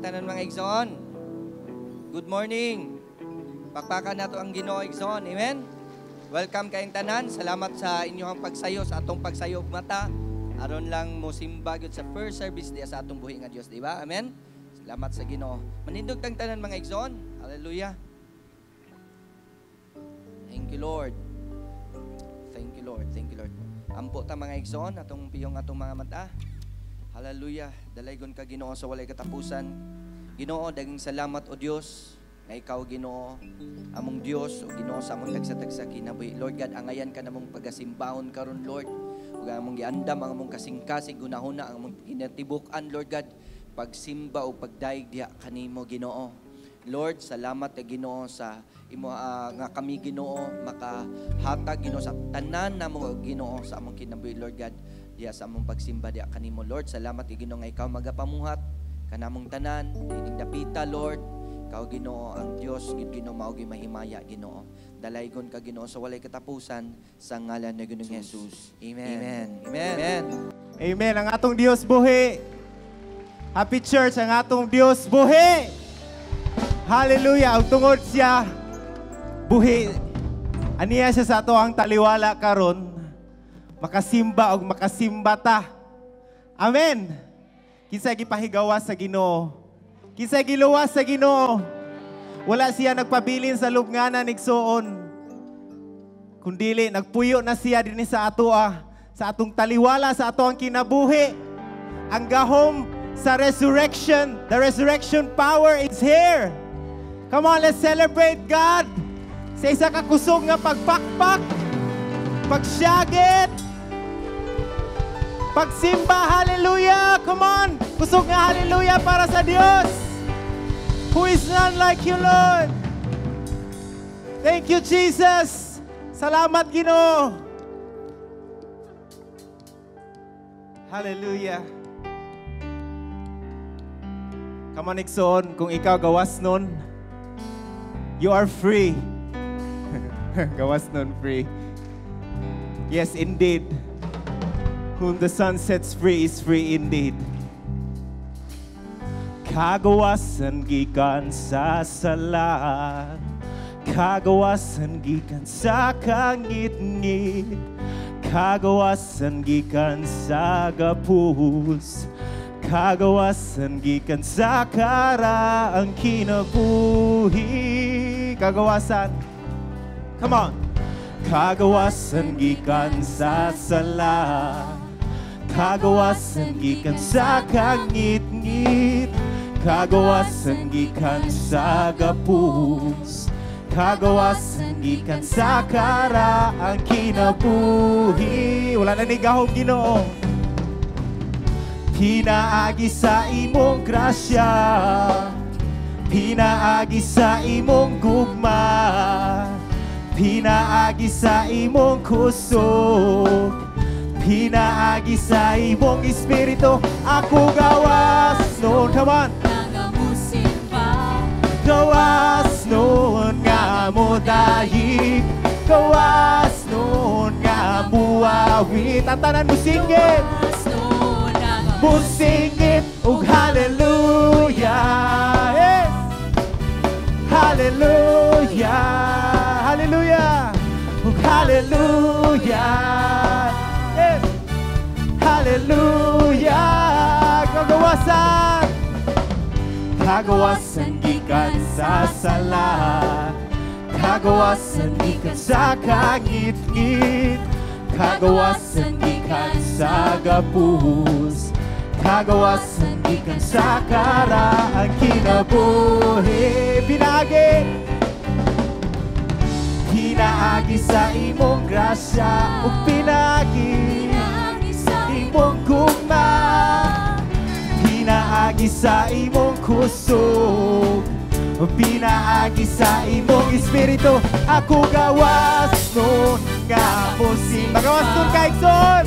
tanan, mga igsoon. Good morning. Pakpakan nato ang Ginoo, igsoon. Amen. Welcome kayong tanan. Salamat sa inyong pagsayo sa atong pagsayo og mata. Aron lang mo simba gyud sa first service diya sa atong buhi nga Dios, di ba? Amen. Salamat sa Ginoo. Manindog tang tanan, mga igsoon. Hallelujah. Thank you, Lord. Thank you, Lord. Thank you, Lord. Ampo ta, mga igsoon, atong piyong atong mga mata. Hallelujah. Dalaygon ka, Ginoo, sa walay katapusan. Ginoo, daging salamat, o Dios, nga ikaw, Ginoo, among Dios o Ginoo sa among tagsa-tagsa kinabuhi. Lord God, angayan ka namong pagasimbahon karon, Lord. Ug ang among giandam ang among kasing-kasing gunahuna, ang among kinatibuk-an, Lord God, pagsimba o pagdayeg diha kanimo, Ginoo. Lord, salamat kay Ginoo sa imo nga kami, Ginoo, makahatag, Ginoo, sa tanan namo, Ginoo, sa among kinabuhi, Lord God, diha sa among pagsimba diha kanimo, Lord. Salamat kay Ginoo nga ikaw magapamuhat kanamong tanan ining dapita, Lord. Ikaw, Ginoo, ang Dios gid, Ginoo, mao gyud mahimaya, Ginoo. Dalaygon ka, Ginoo, sa walay katapusan, sa ngalan ni Ginoong Jesus. Amen. Amen. Amen. Amen. Ang atong Dios buhi. Happy Church, ang atong Dios buhi. Hallelujah. Ug tungod siya buhi, aniya siya sa ato ang taliwala karon makasimba og makasimba ta. Amen. Kinsa gipahigawas sa Ginoo? Kinsa giluwas sa Ginoo? Wala siya nagpabilin sa lubnganan, igsuon. Kundili nagpuyo na siya dinhi sa atoa, sa atong taliwala, sa ato ang kinabuhi. Ang gahom sa resurrection, the resurrection power is here. Come on, let's celebrate God. Sa isa ka kusog nga pagpakpak, pagsyagit, pagsimba, hallelujah! Come on! Kusog nga hallelujah para sa Dios! Who is none like you, Lord? Thank you, Jesus! Salamat, Ginoo! Hallelujah! Come on, igsoon, kung ikaw gawas nun, you are free. Gawas nun, free. Yes, indeed. Whom the Son sets free is free indeed. Kagawasan gikan sa sala, kagawasan gikan sa kangitngit, kagawasan gikan sa gapos, kagawasan gikan sa karaang kinabuhi. Kagawasan. Come on. Kagawasan gikan sa sala, kagawasan gikan sa kangitngit, kagawasan gikan sa gapos, kagawasan gikan sa karaang kinabuhi. Wala na ni gahom, Ginoo. Pinaagi sa imong grasya, pinaagi sa imong gugma, pinaagi sa imong kusog, pinaagi sa imong espiritu, ako gawas nun. Come on. Gawas nun nga modayig, gawas nun nga muawit. Ang tanan musingit, musingit ug hallelujah. Yes. Hallelujah. Hallelujah. Ug hallelujah. Yes. Hallelujah. Kagawasan. Kagawasan gikan sa sala, kagawasan gikan sa kangitngit, kagawasan gikan sa gapos, kagawasan gikan sa karaang kinabuhi. Pinaagi, pinaagi sa imong grasya ug pinaagi imong gugma, pinaagi sa imong kusog, pinaagi sa imong espiritu, ako gawas nun nga musimba. Gawas nun ka, igsoon!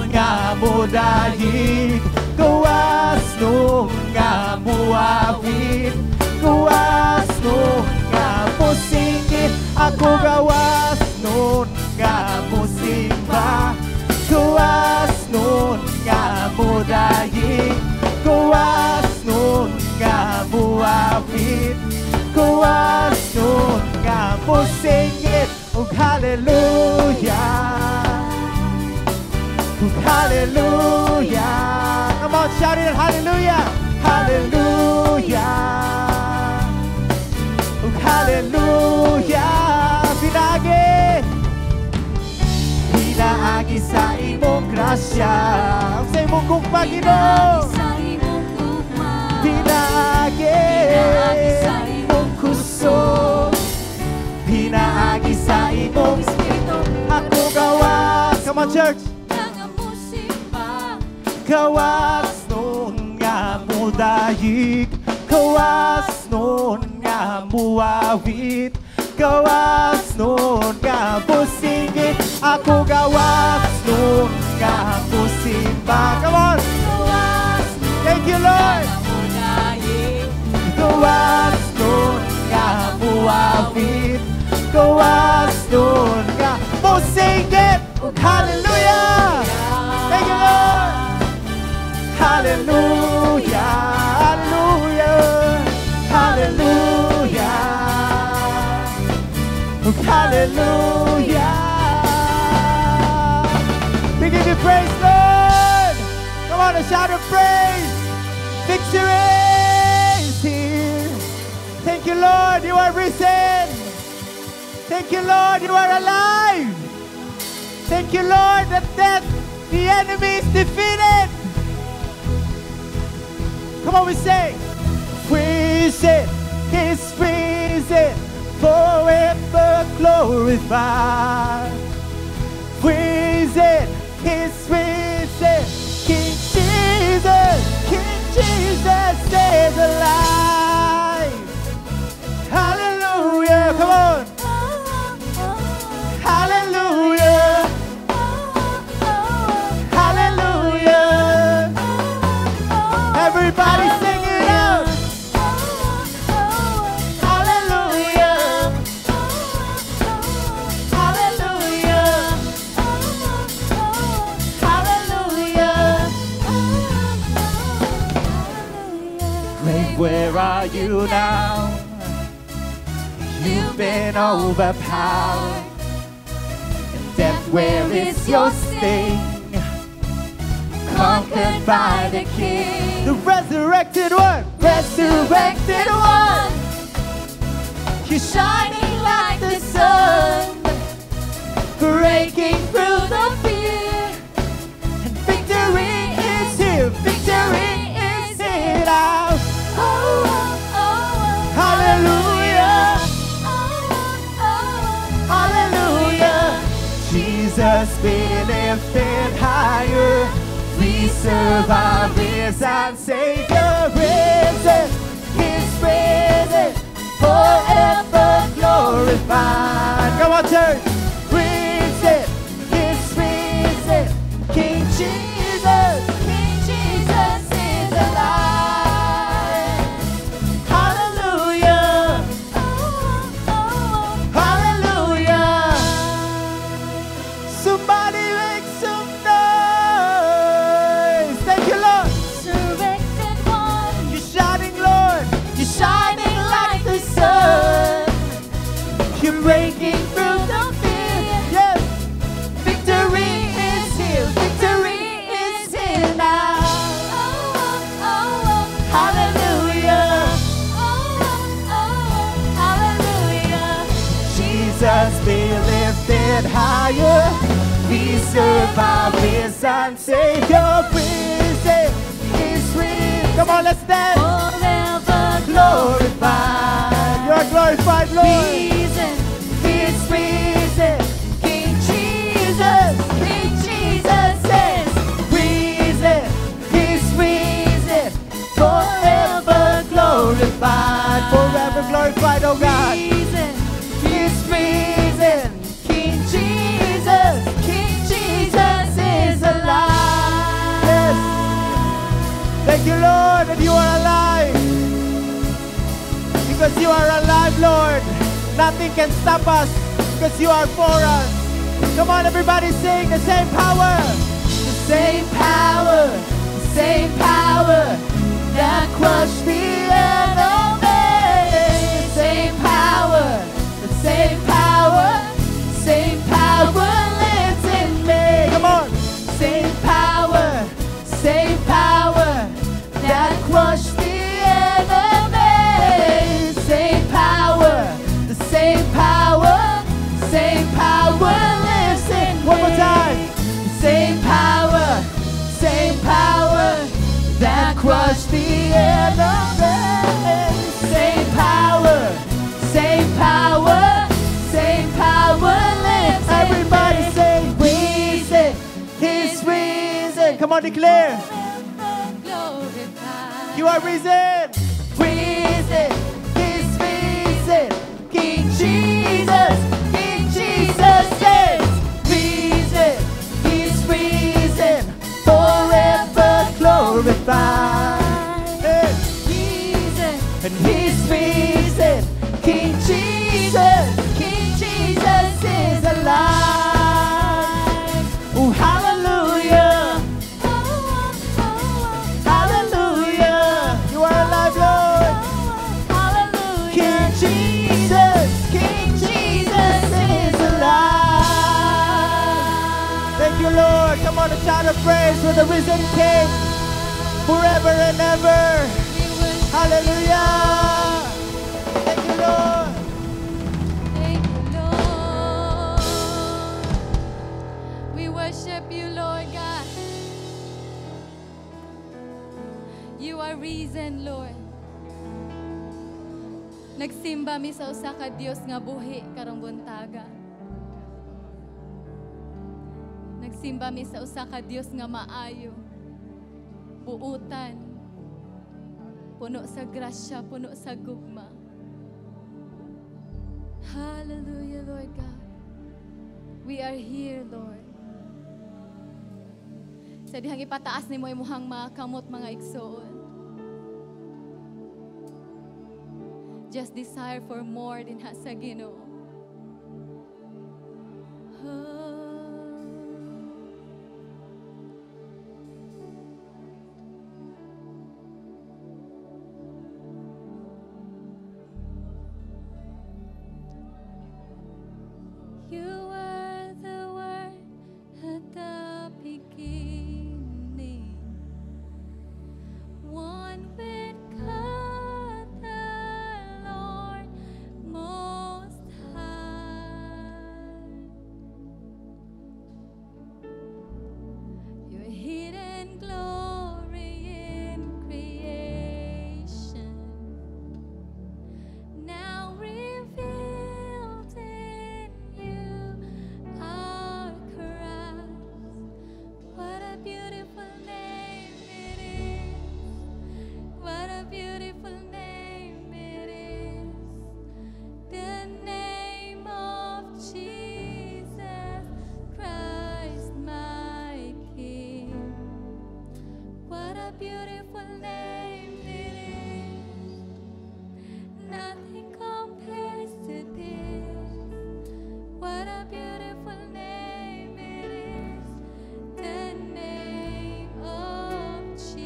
Nga modayig, gawas nun nga muawit, gawas nun nga musingit, ako gawas nun nga musimba, gawas nun nga modayig, gawas Hallelujah. Hallelujah. Come on, shout it out. Hallelujah. Hallelujah. Hallelujah. Pinaagi. Pinaagi sa imong grasya. Sa imong gugma, Ginoo. Sa imong gugma. Pinaagi. Pinaagi sa imong kusog. Pinaagi sa imong Espiritu. Ako gawas. Come on, church. Nga musimba. Gawas nuon nga mudayig. Gawas nuon nga muawit. Gawas nuon nga musingit. Ako gawas nuon nga musimba. Come on. Gawas Thank you, Lord. nga mudayig. Gawas nuon nga muawit. Gawas nuon nga musingit. Hallelujah. Thank you, Lord. Hallelujah. Hallelujah. Hallelujah. Hallelujah. We give you praise, Lord. Come on, a shout of praise. Victory is here. Thank you, Lord. You are risen. Thank you, Lord. You are alive. Thank you, Lord, that death, the enemy is defeated. Come on, we say, risen, He's risen, forever glorified. Risen, He's risen, King Jesus, King Jesus is alive. Hallelujah, come on. Hallelujah, hallelujah. Everybody sing it out. Hallelujah, hallelujah, hallelujah. Grave, where are you now? You've been overpowered. And death, where is your sting? Conquered by the King. The resurrected one. You're shining like the sun, breaking through the fear. And victory is here. Victory is here now. Oh, Hallelujah. Oh, Hallelujah. Jesus be lifted higher. We serve our risen Savior. Risen, He's risen, forever glorified. Come on, church. Risen, He's risen, King Jesus. King Jesus is alive. Hallelujah. Oh, Hallelujah. Somebody make some noise. Thank you, Lord. Resurrected one. You're shining, Lord. You're shining like the sun. You're breaking through the fear. Yes. Victory is here. Victory is here now. Oh, Hallelujah. Oh, hallelujah. Jesus be lifted higher. We serve our risen Savior. Risen is risen. Come on, let's dance. Forever Glorified. You are glorified, Lord. Risen. He's risen. King Jesus. King Jesus is Risen. He's risen. Forever glorified. Forever glorified, oh God. Risen. He's risen. King Jesus. King Jesus is alive. Yes. Thank you, Lord, that you are alive. Because you are alive, Lord. Nothing can stop us because you are for us. Come on, everybody, sing the same power. The same power. The same power that crushed the enemy. The same power. The same power. Same crush the enemy. Same power, same power, same power lives in Everybody me. Say, risen, he's risen. Come on, declare. Glorified. You are risen, risen, he's risen. King Jesus is risen, he's risen, forever glorified. Hey. Risen. And he's risen, King Jesus is alive. Oh, hallelujah, Oh, hallelujah. You are alive, Lord. Hallelujah. King Jesus is alive. Thank you, Lord. Come on, a shout of praise for the risen King forever and ever. We worship. Hallelujah. Thank you, Lord. Thank you, Lord. We worship you, Lord God. You are risen, Lord. Nagsimba mi sa usa ka Dios nga buhi karong buntaga. Nagsimba mi sa usa ka Dios nga maayo. Buutan. Puno sa grasya, puno sa gugma. Hallelujah, Lord God. We are here, Lord. Sa dihang ipataas nimo imuhang mga kamot, mga igsoon. Just desire for more dinha sa Ginoo. Oh. You were the Word at the beginning, one with God the Lord Most High. Your hidden glory in creation, now revealed in you, our Christ. What a beautiful name it is. What a beautiful name it is. The name of Jesus Christ, my King. What a beautiful name it is. Nothing compares to this. What a beautiful name it is. The name of Jesus.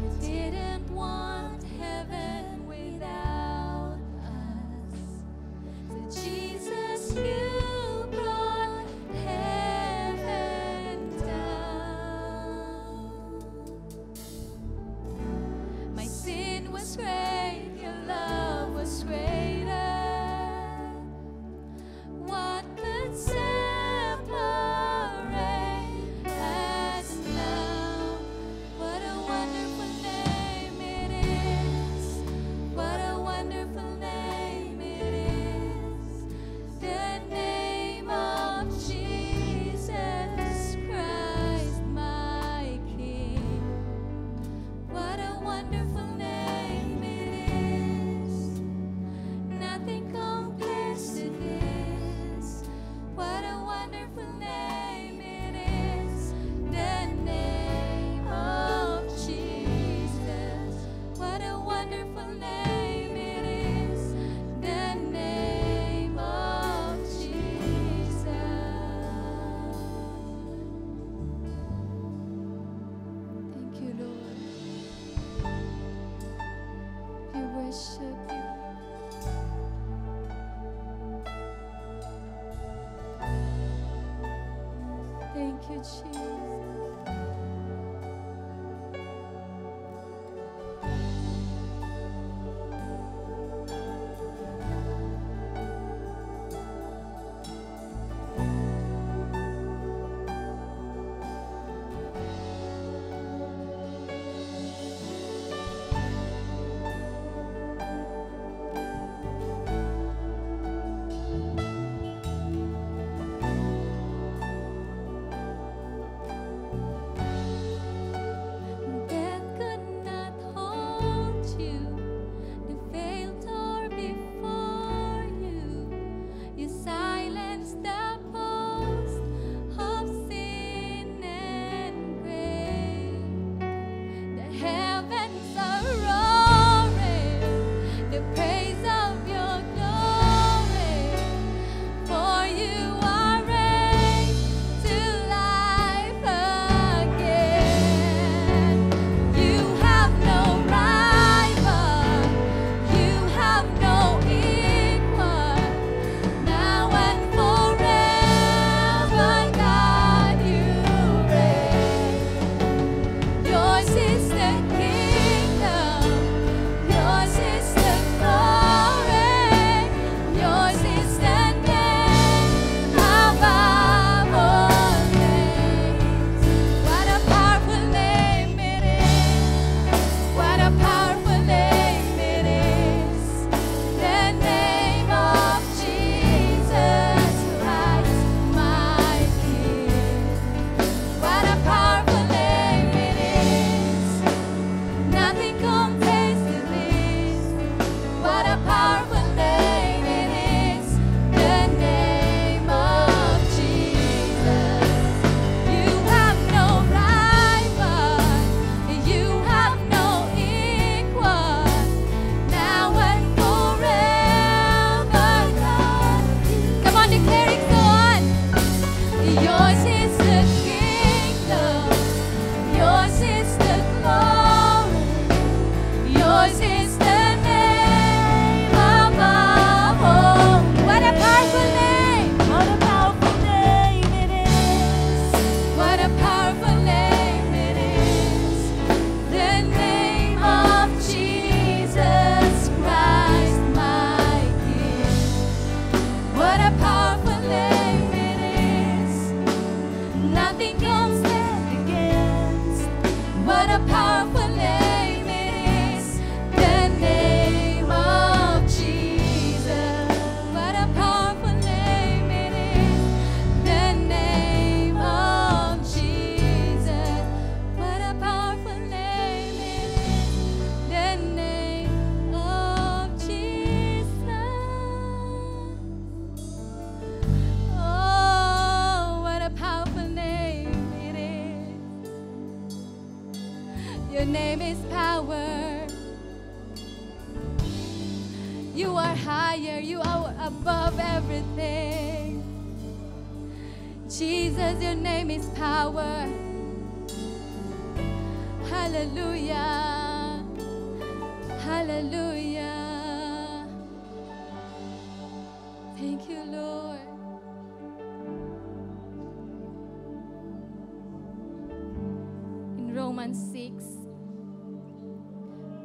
You didn't want heaven without us. So Jesus, you brought heaven down. My sin was great, your love was greater. What could separate us now? What a wonderful name it is. What a wonderful name it is. The name of Jesus Christ, my King. What a wonderful name it is. Nothing compares to this. What a wonderful name it is. The name of Jesus. What a wonderful name it is. The name of Jesus. Thank you, Lord. We worship you. Thank you, Jesus. Yours is the name above all. What a powerful name! What a powerful name it is. What a powerful name it is. The name of Jesus Christ, my King. What a powerful name it is. Nothing can stand Against. What a powerful name it is. The name of Jesus. What a powerful name it is. The name of Jesus. What a powerful name it is. The name of Jesus. Oh, what a powerful name it is. Your name is power. You are higher, you are above everything. Jesus, your name is power. Hallelujah. Hallelujah. Thank you, Lord. In Romans 6,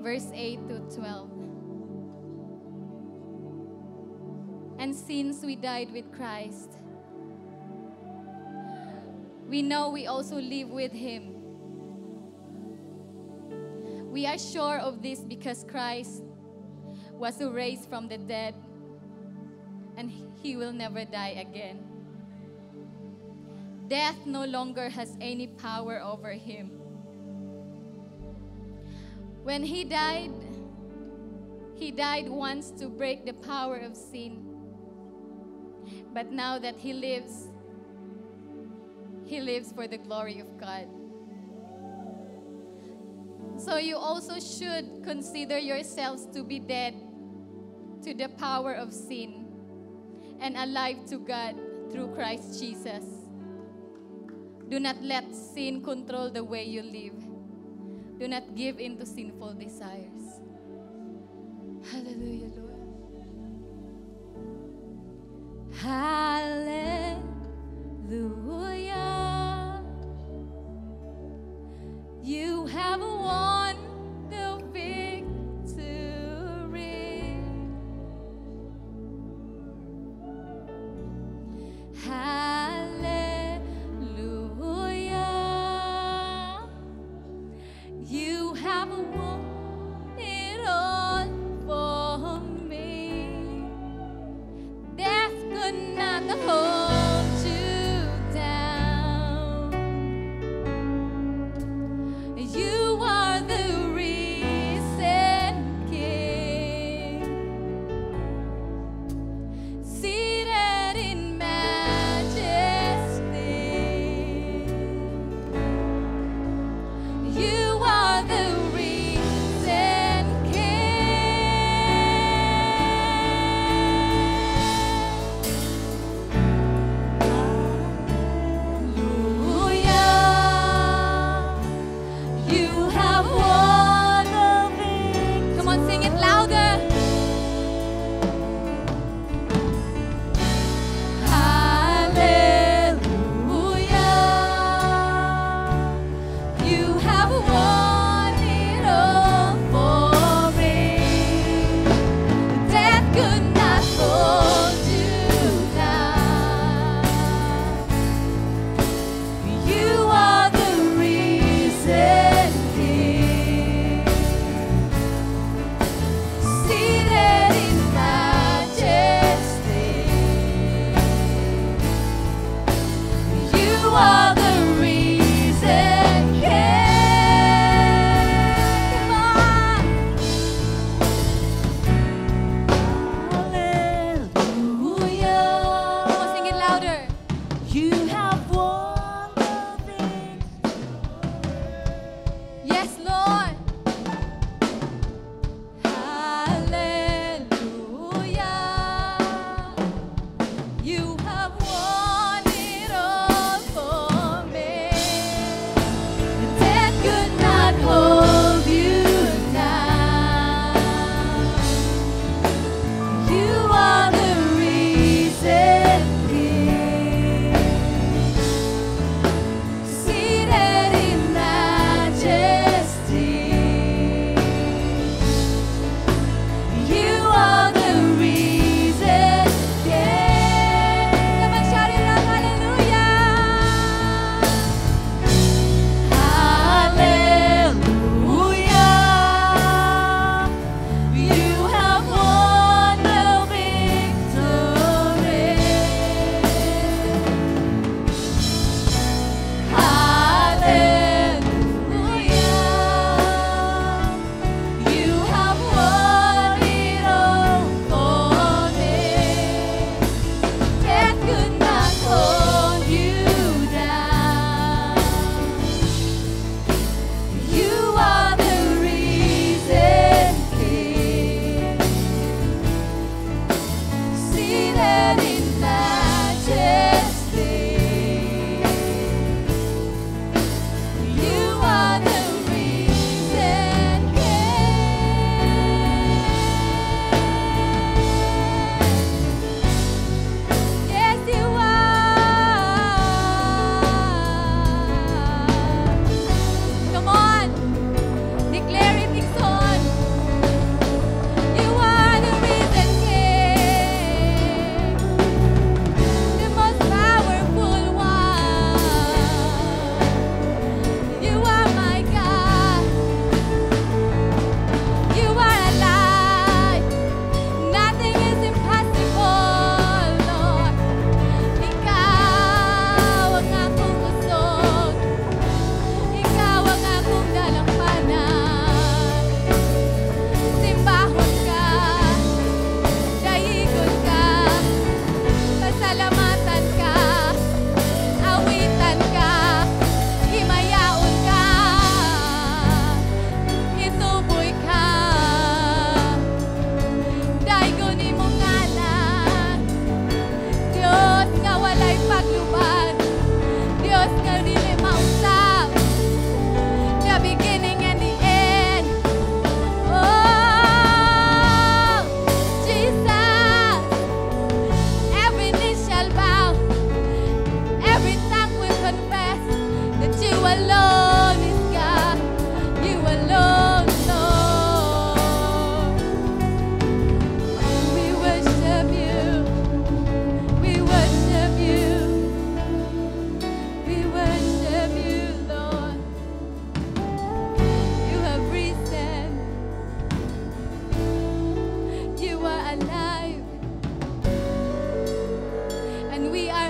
verse 8 to 12. And since we died with Christ, we know we also live with him. We are sure of this because Christ was raised from the dead, and he will never die again. Death no longer has any power over him. When he died once to break the power of sin. But now that he lives for the glory of God. So you also should consider yourselves to be dead to the power of sin and alive to God through Christ Jesus. Do not let sin control the way you live. Do not give in to sinful desires. Hallelujah, Lord. Hallelujah. You have won the victory. Hallelujah. You have won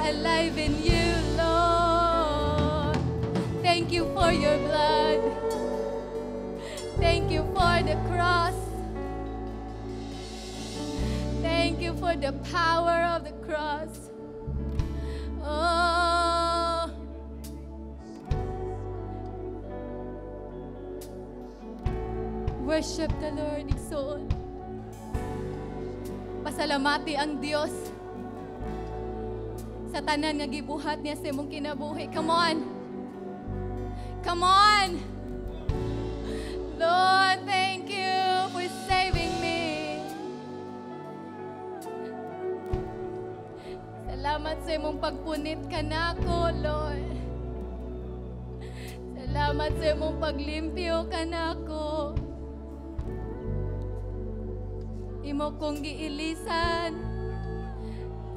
Alive in you, Lord. Thank you for your blood. Thank you for the cross. Thank you for the power of the cross. Oh. Worship the Lord, igsoon. Pasalamati ang Dios sa tanan nga gibuhat niya sa imong kinabuhi. Come on. Come on. Lord, thank you for saving me. Salamat sa imong pagpunit kanako, Lord. Salamat sa imong paglimpyo kanako. Imo kong giilisan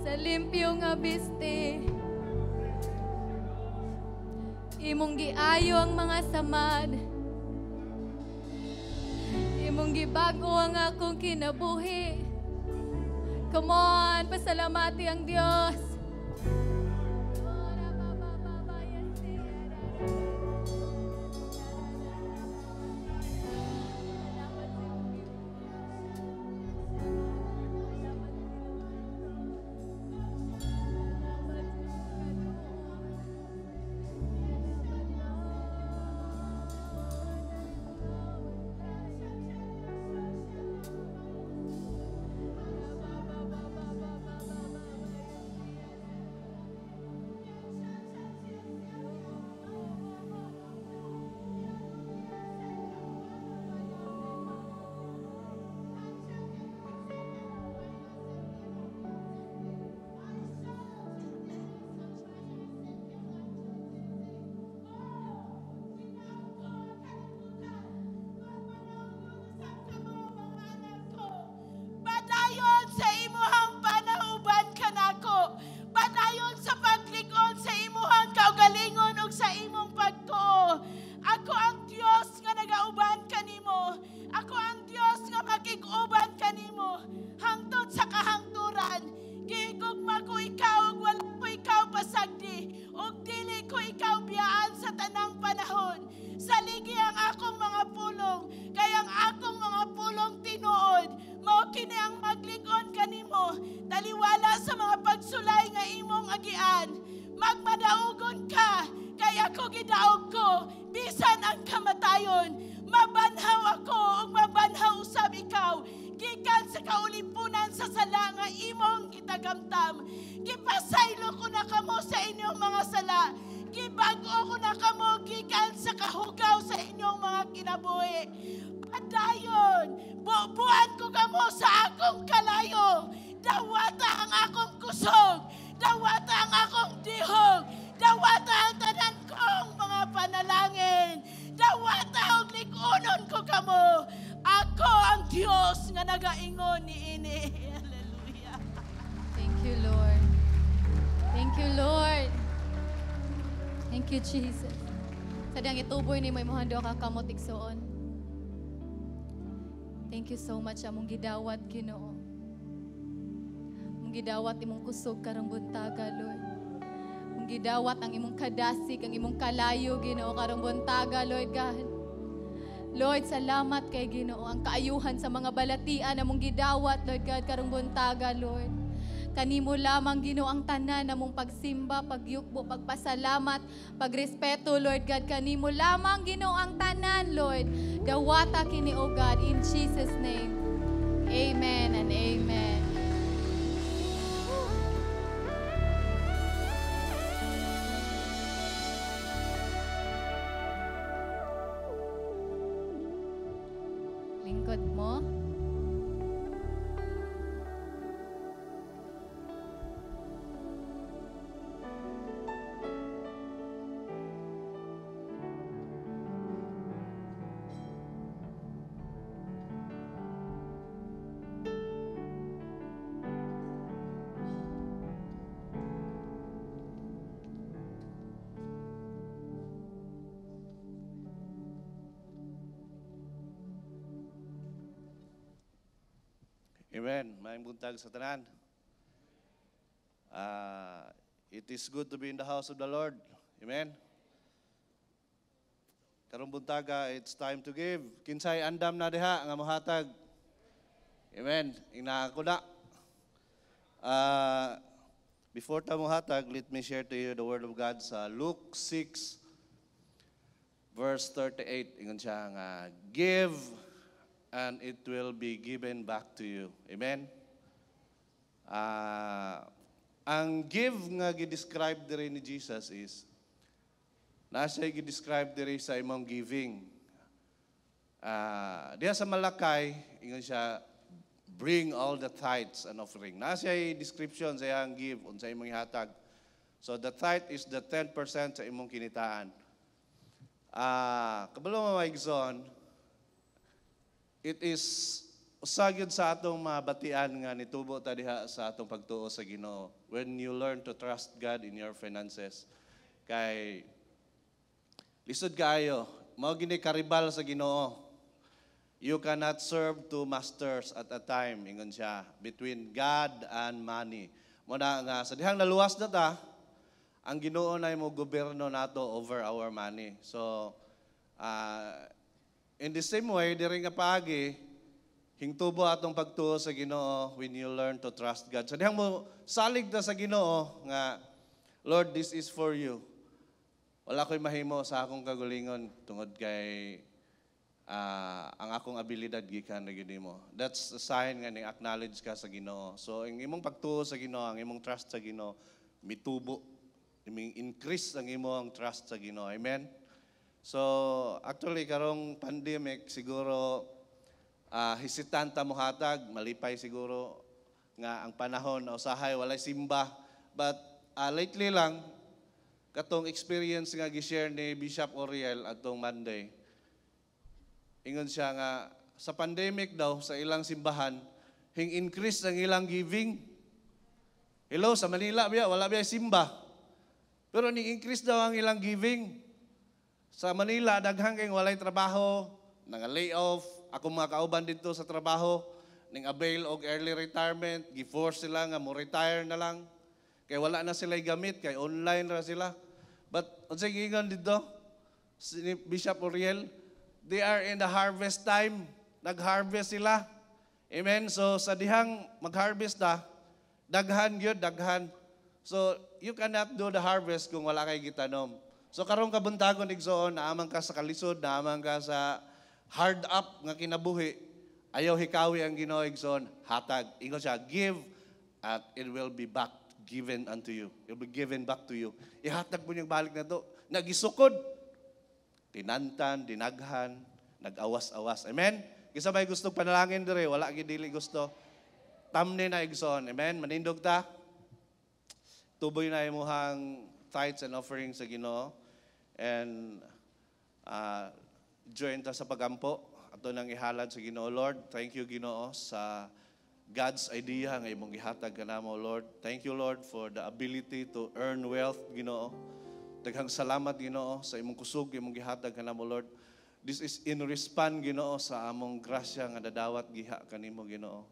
sa limpyo nga biste. Imong giayo ang mga samad. Imong gibago ang akong kinabuhi. Come on, pasalamati ang Diyos. Padayon sa imuhang panauban kanako. Padayon sa paglikon sa imuhang kaugalingon ug sa imong pagtuo. Ako ang Dios nga nagauban kanimo. Ako ang Dios nga makig-uban kanimo hangtod sa kahangturan. Gihigugma ko ikaw ug wala ko ikaw pasagdi, ug dili ko ikaw biyaan sa tanang panahon. Saligi ang akong mga pulong, kay ang akong mga pulong tinuod. Mao kini ang maglig-on kanimo, taliwala sa mga pagsulay nga imong agian. Magmadaugon ka, kay ako gidaog ko, bisan ang kamatayon. Mabanhaw ako ug mabanhaw usab ikaw, gikan sa kaulipunan sa sala nga imong gitagamtam. Gipasaylo ko na kamo sa inyong mga sala. Gibag-o ko na kamo gikan sa kahugaw sa inyong mga kinabuhi. Padayon, bubuan ko kamo sa akong kalayo. Dawata ang akong kusog, dawata ang akong dihog, dawata ang tanan kong mga panalangin. Dawata og lig-unon ko kamo. Ako ang Dios nga nagaingon niini. Hallelujah. Thank you, Lord. Thank you, Lord. Thank you, Jesus. Sa diyang ituboy ni mo imuhan duha ka kamot, igsoon. Thank you so much among gidawat, Ginoo. Among gidawat imong kusog karong buntaga, Lord. Among gidawat ang imong kadasig, ang imong kalayo, Ginoo, karong buntaga, Lord God. Lord, salamat kay Ginoo ang kaayuhan sa mga balatian among gidawat, Lord God, karong buntaga, Lord. Kanimo lamang, Ginoo, ang tanan namong pagsimba, pagyukbo, pagpasalamat, pagrespeto, Lord God. Kanimo lamang, Ginoo, ang tanan, Lord. Dawata kini, O God, in Jesus' name. Amen and amen. Lingkod mo. Amen. Maayong buntag sa tanan. It is good to be in the house of the Lord. Amen. Karong buntaga, it's time to give. Kinsay andam na diha nga mohatag. Amen. Ina ko na. Before ta mohatag, let me share to you the word of God sa Luke 6 verse 38. Ingon siya nga, give and it will be given back to you. Amen. Ang give nga gi-describe diri ni Jesus is nasa gi-describe diri sa imong giving. Diha sa Malakay, ingon siya, bring all the tithes and offering. Nasa description sa iyang give unsa imong ihatag. So the tithe is the 10% sa imong kinitaan. Kabalo mo mga igsoon, it is usa gyud sa atong mabatian nga nitubo ta diha sa atong pagtuo sa Ginoo when you learn to trust God in your finances. Kay lisod kaayo, mao gini karibal sa Ginoo. You cannot serve two masters at a time, ingon siya, between God and money. Mo na nga sa dihang naluwas na ta, ang Ginoo na mo gobyerno nato over our money. So, in the same way, diri nga paagi, hingtubo atong pagtuo sa Ginoo when you learn to trust God. Sa dihang mo salig ta sa Ginoo nga, Lord, this is for you. Wala ko'y mahimo sa akong kagulingon tungod kay ang akong abilidad gikan na gyud nimo. That's a sign nga ning acknowledge ka sa Ginoo. So ang imong pagtuo sa Ginoo, ang imong trust sa Ginoo mitubo, imong increase ang imong trust sa Ginoo. Amen. So actually karong pandemic siguro hesitant ta mohatag, malipay siguro nga ang panahon usahay walay simba. But lately lang katong experience nga gi-share ni Bishop Oriel atong Monday. Ingon siya nga sa pandemic daw sa ilang simbahan hing increase ang ilang giving. Hello, sa Manila biya wala biya simba. Pero ning increase daw ang ilang giving. Sa Manila daghang kay walay trabaho, nanga lay off, ako mga kauban didto sa trabaho, ning avail og early retirement, gi-force sila nga mo retire na lang. Kay wala na sila gamit, kay online ra sila. But unsay giingon didto si Bishop Oriel, they are in the harvest time. Nag-harvest sila. Amen. So sa dihang mag-harvest na, daghan gyud, daghan. So you cannot do the harvest kung wala kay gitanom. So karong kabuntagon igsoon, naamang ka sa kalisod, naamang ka sa hard up nga kinabuhi, ayaw hikawi ang Ginoo igsoon, hatag. Ingon siya, give at it will be back given unto you. It will be given back to you. Ihatag mo niyang balik na to. Nagisukod. Tinantan, dinaghan, nag-awas-awas. Amen? Kisa may gusto panalangin dire, wala gid dili gusto. Tamni na igsoon. Amen? Manindog ta. Tuboy na imuhang tithes and offerings sa Ginoo. And join ta sa pagampo. Ato nang ihalad sa Ginoo. Lord, thank you Ginoo sa God's idea nga imong gihatag kanamo, Lord. Thank you, Lord, for the ability to earn wealth, Ginoo. Daghang salamat, Ginoo, sa imong kusog imong gihatag kanamo, Lord. This is in response, Ginoo, sa among grasya nga nadawat giha kanimo, Ginoo.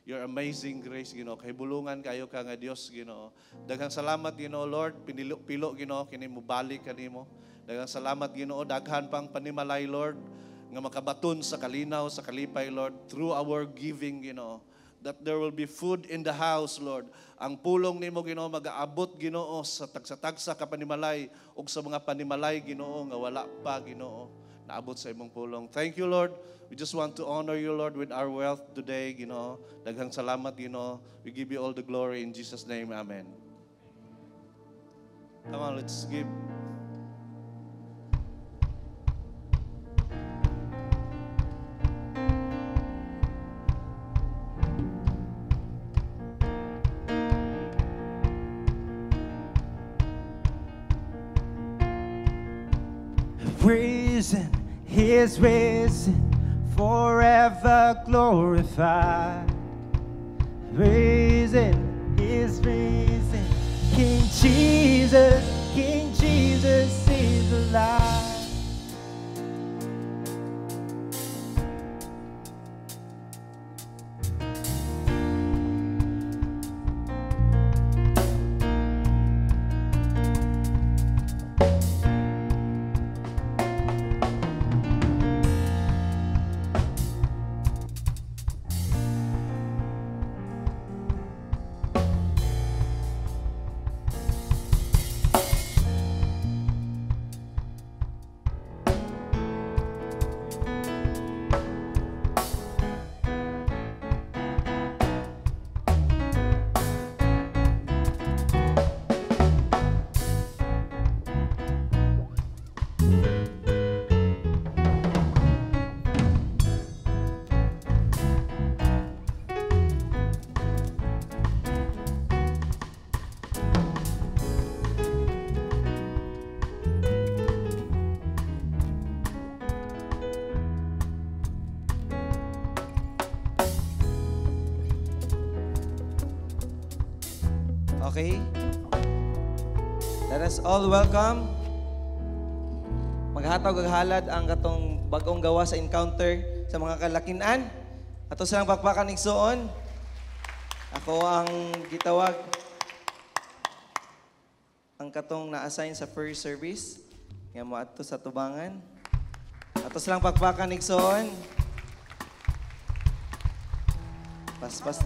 Your amazing grace, Ginoo. Kahibulungan kayo ka nga Dios, Ginoo. Daghang salamat, Ginoo, Lord. Pinilo-pilo, Ginoo, kini mobalik kanimo. Daghang salamat, Ginoo. Daghan pang panimalay, Lord, nga makabaton sa kalinaw, sa kalipay, Lord, through our giving, Ginoo. That there will be food in the house, Lord. Ang pulong nimo, Ginoo, magaabot, Ginoo, sa tagsa-tagsa ka panimalay ug sa mga panimalay, Ginoo, nga wala pa, Ginoo, naabot sa imong pulong. Thank you, Lord. We just want to honor you, Lord, with our wealth today, Ginoo. Daghang salamat, Ginoo. We give you all the glory in Jesus' name. Amen. Come on, let's give. Risen, He is risen, forever glorified. Risen, He is risen, King Jesus is alive. Okay? Let us all welcome. Maghatag og halad ang katong bagong gawa sa encounter sa mga kalakinan. Ato silang pakpakan igsuon. Ako ang gitawag ang katong na-assign sa first service nga moadto sa tubangan. Ato silang pakpakan igsuon. Paspas.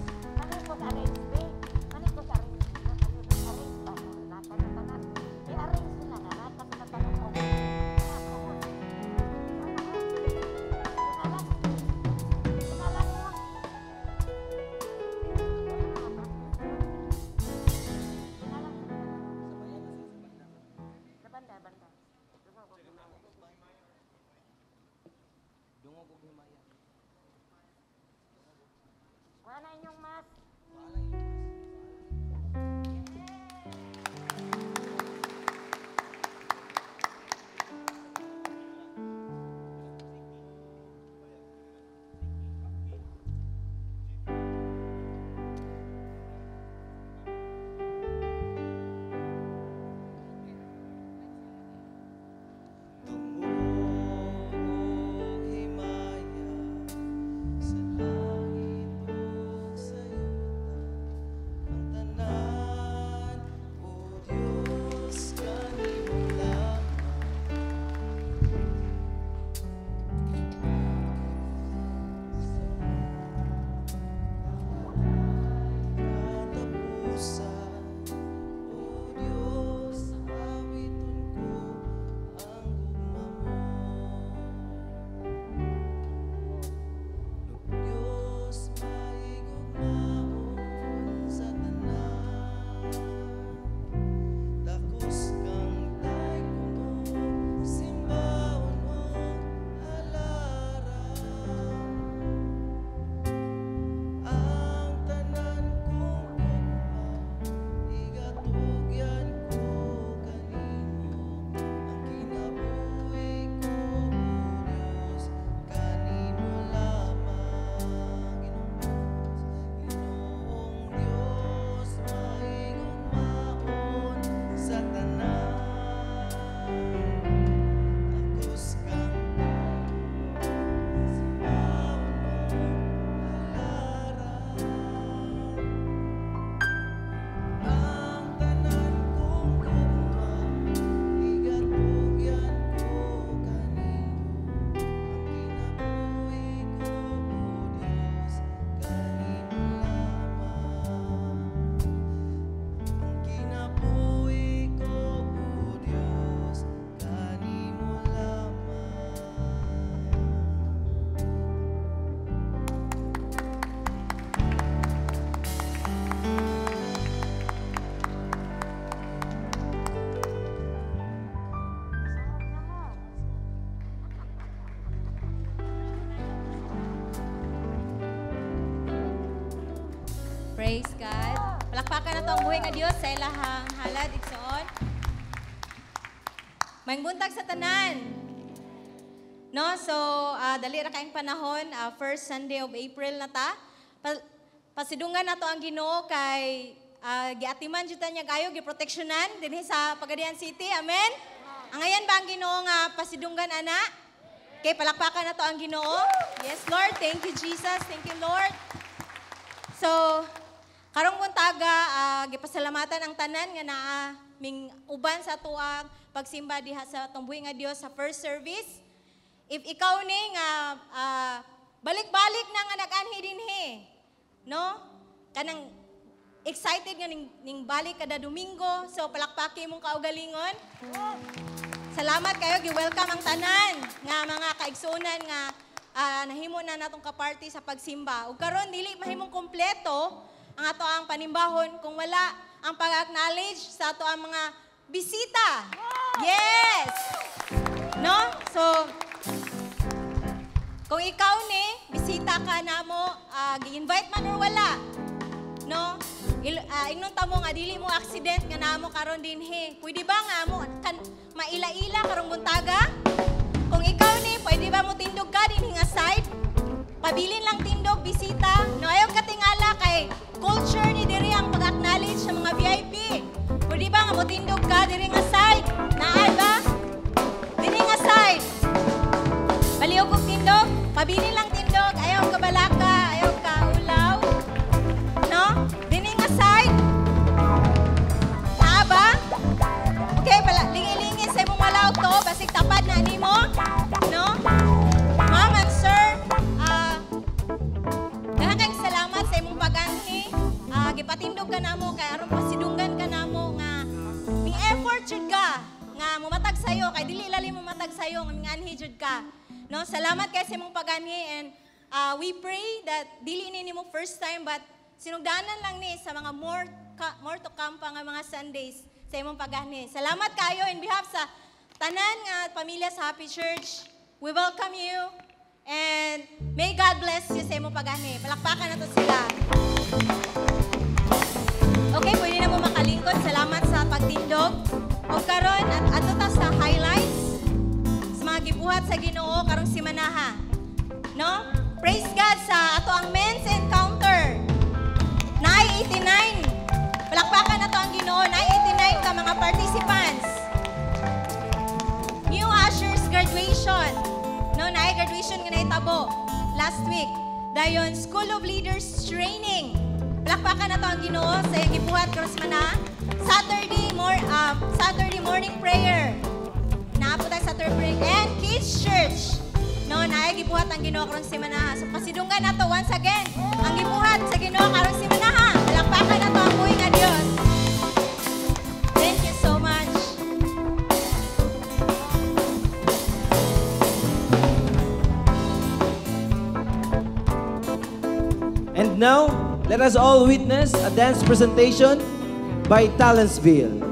Praise God. Palakpakan na to ang buhay nga Dios sa ilahang halad igsoon. Maayong buntag sa tanan. No, so dali ra kaayong panahon, first Sunday of April na ta. Pasidungan na to ang Ginoo kay giatiman jud ta niya kayo, giproteksyonan dinhi sa Pagadian City. Amen. Angayan ba ang Ginoo nga pasidunggan ana? Okay, palakpakan na to ang Ginoo. Yes, Lord. Thank you, Jesus. Thank you, Lord. So, karong buntaga, gipasalamatan ang tanan nga naa ming uban sa tuang pagsimba diha sa atong buhi nga Dios sa first service. If ikaw ni nga balik-balik na nga nag-anhi dinhi, no? Kanang excited nga ning balik kada Domingo, so palakpaki imong kaugalingon. Salamat kayo, gi-welcome ang tanan nga mga kaigsuonan nga nahimo na natong kaparty sa pagsimba. Ug karon dili mahimong kompleto ang ato ang panimbahon kung wala ang pag-acknowledge sa ato ang mga bisita. Yes. No? So kung ikaw ni bisita ka namo, gi-invite man or wala, no? Ingnon ta mo nga dili mo accident nga namo karon dinhi. Pwede ba nga mo kan maila-ila karong buntaga? Kung ikaw ni, pwede ba mo tindog ka dinhi nga side? Pabilin lang tindog bisita. No, ayaw katingala kay culture ni diri ang pag-acknowledge sa mga VIP. Gipatindog ka namo kay aron pasidunggan ka namo nga ning effort jud ka nga mumatag sayo kay dili lalim mumatag sayo nga minganhi jud ka. No, salamat kay sa imong paganhi and we pray that dili ni nimo first time but sinugdanan lang ni sa mga more to come pa nga mga Sundays sa imong paganhi. Salamat kayo in behalf sa tanan nga pamilya sa Happy Church. We welcome you and may God bless you sa imong paganhi. Palakpakan na to sila. Okay, pwede na mo makalingkod. Salamat sa pagtindog. O karon at ato ta sa highlights sa mga gibuhat sa Ginoo karong simanaha. No? Praise God sa ato ang men's encounter. Naay 89. Palakpakan na to ang Ginoo. Naay 89 ka mga participants. New ushers graduation. No, naay graduation nga nahitabo last week. Dayon School of Leaders training. Palakpakan na to ang Ginoo sa iyang gibuhat karon semana. Saturday morning prayer. Naa po tayo Saturday prayer and Kids Church. No, naay gibuhat ang Ginoo karon semana. So pasidunggan nato once again ang gibuhat sa Ginoo karon semana. Palakpakan nato ang buhi nga Dios. Thank you so much. And now, let us all witness a dance presentation by Talentsville.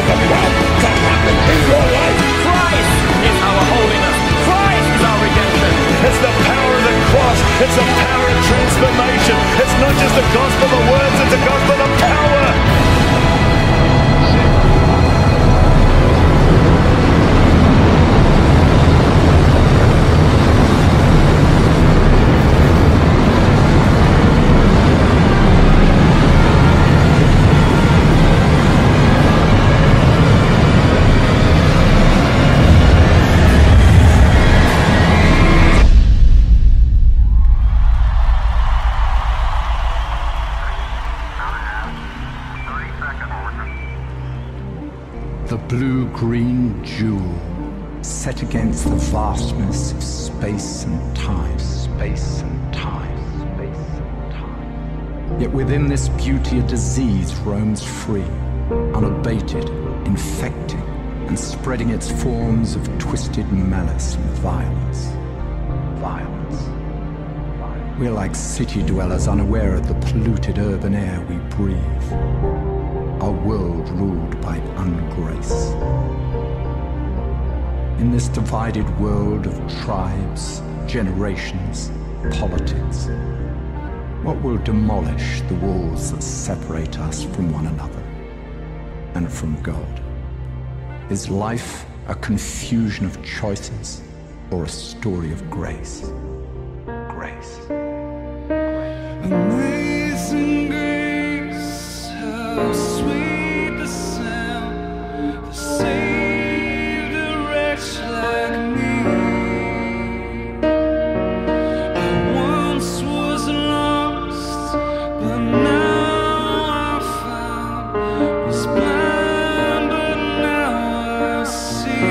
is about to happen in your life. Christ is our holiness. Christ is our redemption. It's the power of the cross. It's the power of transformation. It's not just the gospel of words, it's the gospel of power. The blue-green jewel set against the vastness of space and time, space and time, space and time. Yet within this beauty a disease roams free, unabated, infecting, and spreading its forms of twisted malice and violence. Violence. We're like city dwellers unaware of the polluted urban air we breathe. Our world ruled by ungrace. In this divided world of tribes, generations, politics, what will demolish the walls that separate us from one another and from God? Is life a confusion of choices or a story of grace? Grace. Amazing grace, how sweet the sound that saved a wretch like me. I once was lost, but now I'm found. Was blind, but now I see.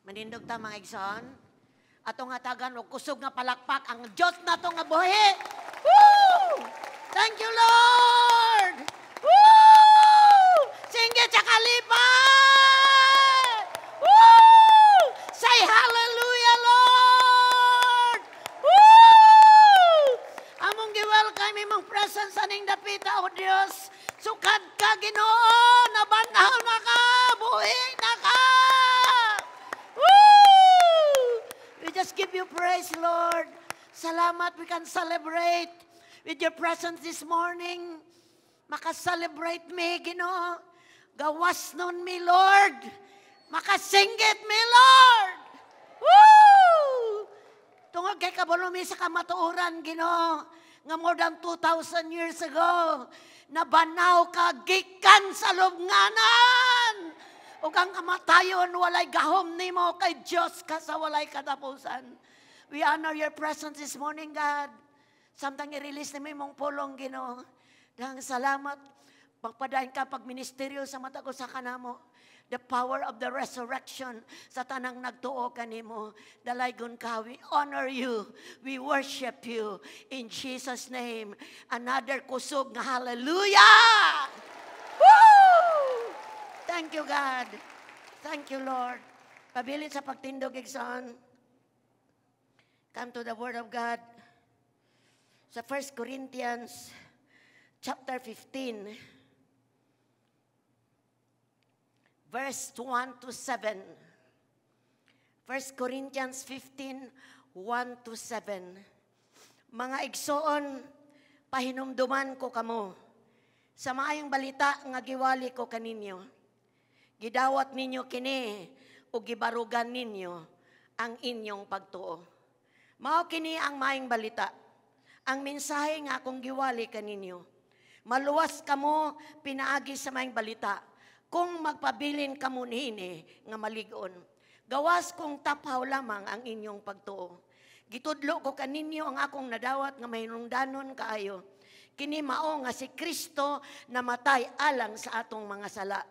Manindog ta, mga igsoon. Atong hatagan og kusog nga palakpak ang Dios nato nga buhi. Woo! Thank you, Lord! Woo! Singgit sa kalipay! Woo! Say hallelujah, Lord! Woo! Among gi-welcome imong presence aning dapita, O Dios. Sukad ka, Ginoo, nabanhaw na ka, buhi na ka. Woo! We just give you praise, Lord. Salamat, we can celebrate with your presence this morning. Maka-celebrate mi, Ginoo. Gawas nun mi, Lord. Makasinggit mi, Lord. Woo! Tungod kay kabalo mi sa kamatuoran, Ginoo, nga more than 2,000 years ago, nabanhaw ka gikan sa lubnganan. Ug ang kamatayon walay gahom nimo, kay Dios ka sa walay katapusan. We honor your presence this morning, God. Samtang i-release nimo imong pulong, Ginoo. Dahil salamat, pagpadayon ka pagministeryo sa matag usa kanamo. The power of the resurrection sa tanang nagtuo kanimo. Dalaygon ka, we honor you. We worship you. In Jesus' name. Another kusog nga hallelujah! Woo! Thank you, God. Thank you, Lord. Pabilin sa pagtindog, igsoon. Come to the Word of God. Sa 1 Corinthians chapter 15, verse 1 to 7. 1 Corinthians 15, 1 to 7. Mga igsoon, pahinumduman ko kamo sa maayong balita nga giwali ko kaninyo. Gidawat ninyo kini o gibarugan ninyo ang inyong pagtuo. Mao kini ang maayong balita. Ang mensahe nga akong giwali kaninyo. Maluwas kamo pinaagi sa maayong balita kung magpabilin kamo niini nga malig-on. Gawas kung taphaw lamang ang inyong pagtuo. Gitudlo ko kaninyo ang akong nadawat nga mahinungdanon kaayo. Kini mao nga si Kristo namatay alang sa atong mga sala.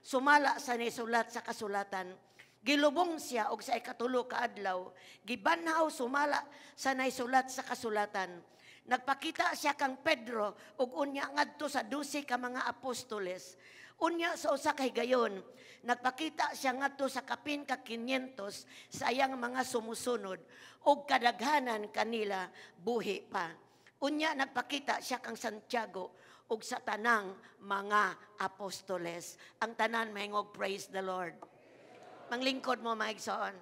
Sumala sa nisulat sa kasulatan. Gilubong siya og sa ikatulo ka adlaw. Gibanhaw sumala sa naisulat sa kasulatan. Nagpakita siya kang Pedro ug unya ngadto sa 12 ka mga apostoles. Unya sa usa ka higayon, nagpakita siya ngadto sa kapin ka 500 sa iyang mga sumusunod ug kadaghanan kanila buhi pa. Unya nagpakita siya kang Santiago ug sa tanang mga apostoles. Ang tanan mahingog, praise the Lord. Manglingkod mo, mga igsoon.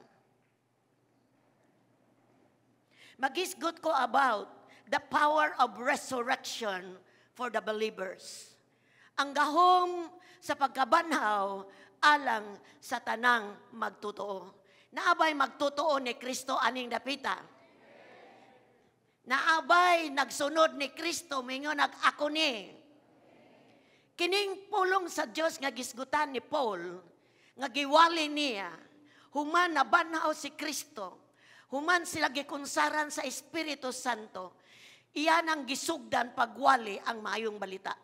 Magisgot ko about the power of resurrection for the believers. Ang gahom sa pagkabanhaw alang sa tanang magtotoo. Naabay magtotoo ni Kristo aning dapita. Naabay nagsunod ni Kristo, mingon nag-ako ni. Kining pulong sa Dios nga gisgutan ni Paul, nga giwali niya, human nabanhaw si Kristo, human sila gikunsaran sa Espiritu Santo, iyan ang gisugdan pagwali ang maayong balita.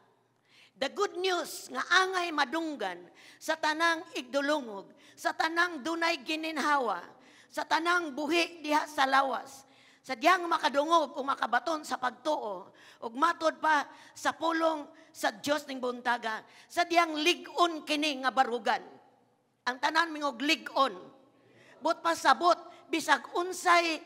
The good news nga angay madunggan sa tanang igdulungog, sa tanang dunay gininhawa, sa tanang buhi diha sa lawas, sa diyang makadungog o makabaton sa pagtuo, ug matod pa sa pulong sa Dios ning buntaga, sa diyang lig-on kini nga barugan. Ang tanan mingog lig-on. But pasabot bisag unsay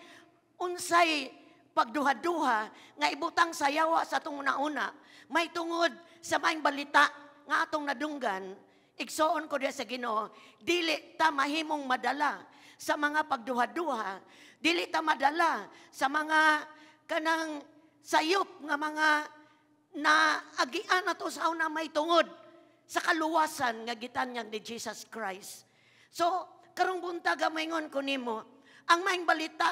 unsay pagduha-duha nga ibutang sa yawa sa atong una-una, may tungod sa maayong balita nga atong nadunggan, igsoon ko diha sa Ginoo, dili ta mahimong madala sa mga pagduha-duha, dili ta madala sa mga kanang sayop nga mga naagian nato sa una may tungod sa kaluwasan nga gitanyag ni Jesus Christ. So, karong buntaga maingon ko nimo, ang maayong balita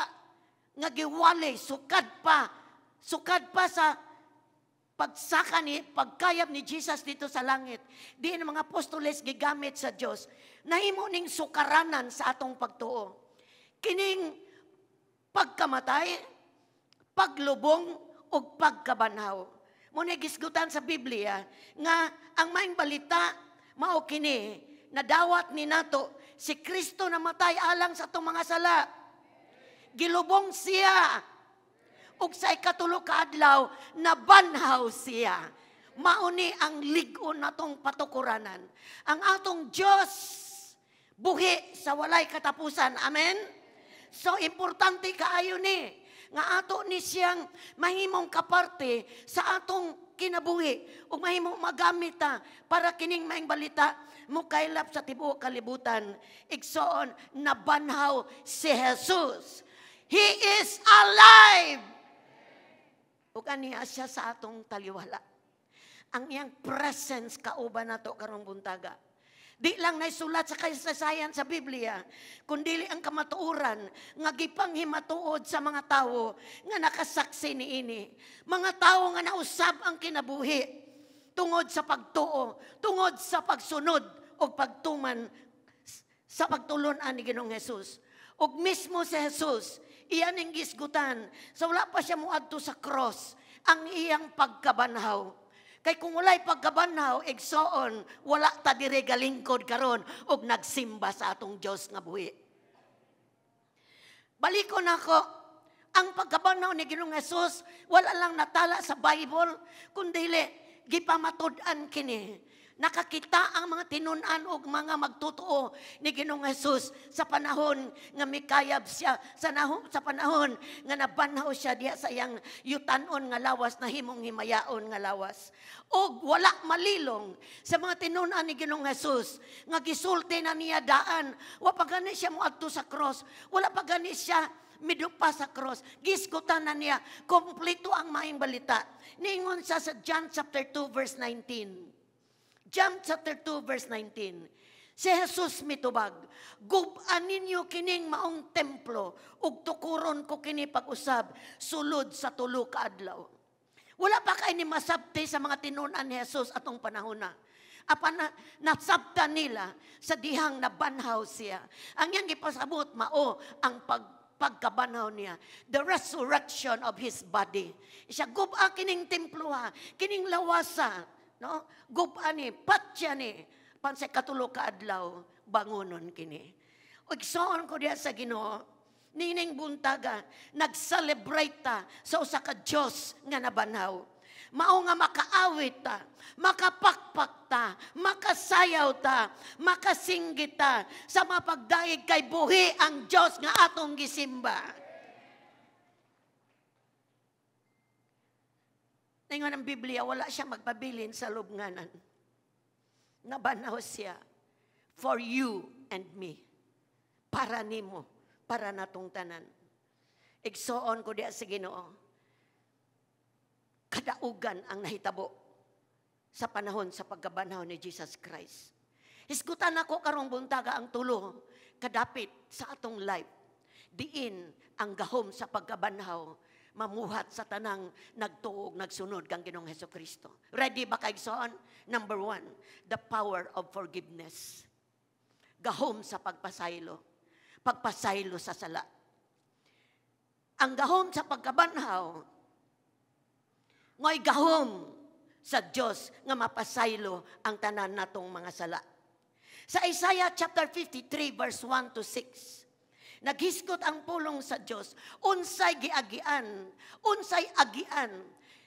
nga giwali sukad pa sa pagsaka ni pagkayab ni Jesus dito sa langit, di ang mga apostoles gigamit sa Dios, nahimo ning sukaranan sa atong pagtuo. Kining pagkamatay, paglubong ug pagkabanhaw. Mo ni gisgutan sa Biblia nga ang maayong balita mao kini nadawat ni nato Si Kristo namatay alang sa atong mga sala. Gilubong siya. Ug sa ikatulo ka adlaw, nabanhaw siya. Mauni ang lig-on natong patukuranan. Ang atong Diyos buhi sa walay katapusan. Amen? So, importante kaayo ni nga ato ni siyang mahimong kaparte sa atong kinabuhi ug mahimong magamit ta para kining maayong balita mokaylap sa tibuok kalibutan. Igsoon, nabanhaw si Jesus. He is alive! Ug aniya siya sa atong taliwala. Ang iyang presence kauban nato karong buntaga. Di lang naisulat sa kasaysayan sa Biblia, kundi ang kamatuoran nga gipanghimatuod sa mga tawo nga nakasaksi niini. Mga tawo nga nausab ang kinabuhi tungod sa pagtuo, tungod sa pagsunod o pagtuman sa pagtulon-an ni Ginoong Jesus. Ug mismo si Jesus, iyan ang gisgutan. Sa wala pa siya muadto sa cross, ang iyang pagkabanhaw. Kay kung walay pagkabanhaw, igsoon, wala ta dire galingkod karon og nagsimba sa atong Dios nga buhi. Balikon ako, ang pagkabanhaw ni Ginoong Jesus, wala lang natala sa Bible, kundi gipamatud-an kini. Nakakita ang mga tinun-an og mga magtotoo ni Ginoong Jesus sa panahon nga mikayab siya, sa panahon nga nabanhaw siya diha sa iyang yutanon nga lawas, na himong himayaon nga lawas. Og wala malilong sa mga tinun-an ni Ginoong Jesus nga gisulti na niya daan, wa pa gani siya moadto sa cross, wala pa gani siya midupa sa cross. Gisgutan na niya, kompleto ang maayong balita. Niingon siya sa John chapter 2 verse 19. John chapter 2 verse 19. Si Jesus mitubag, "Gub-a ninyo kining maong templo ug tukuron ko kini pag-usab sulod sa 3 ka adlaw." Wala pa kay ni masabti sa mga tinun-an ni Jesus atong panahon na. Apan na, nasabtan nila sa dihang nabanhaw siya. Ang iyang gipasabot mao ang pagkabanhaw niya, the resurrection of his body. Siya, "Gub-a kining templo ha, kining lawasa, no? Gub-a ni, patya ni, pan sa 3 ka adlaw, bangonon kini." Ug igsoon ko diha sa Ginoo, nining buntaga, nag-celebrate ta sa usa ka Dios nga nabanhaw. Mao nga makaawit ta, makapakpak ta, makasayaw ta, makasinggit ta, sa mapagdaig kay buhi ang Dios nga atong gisimba. Ningon ang Biblia, wala siya magpabilin sa lubnganan. Nabanhaw siya for you and me. Para nimo, para natong tanan. Igsoon ko diha sa Ginoo, kadaugan ang nahitabo sa panahon sa pagkabanhaw ni Jesus Christ. Hisgutan ako karong buntaga ang tulo kadapit sa atong life. Diin ang gahom sa pagkabanhaw mamuhat sa tanang nagtuog, nagsunod kang Ginoong Hesus Kristo. Ready ba kay igsoon? Number 1, the power of forgiveness. Gahom sa pagpasaylo. Pagpasaylo sa sala. Ang gahom sa pagkabanhaw, ngo'y gahom sa Dios nga mapasaylo ang tanan natong mga sala. Sa Isaiah chapter 53 verse 1 to 6, naghisgot ang pulong sa Dios, unsay giagian, unsay agian.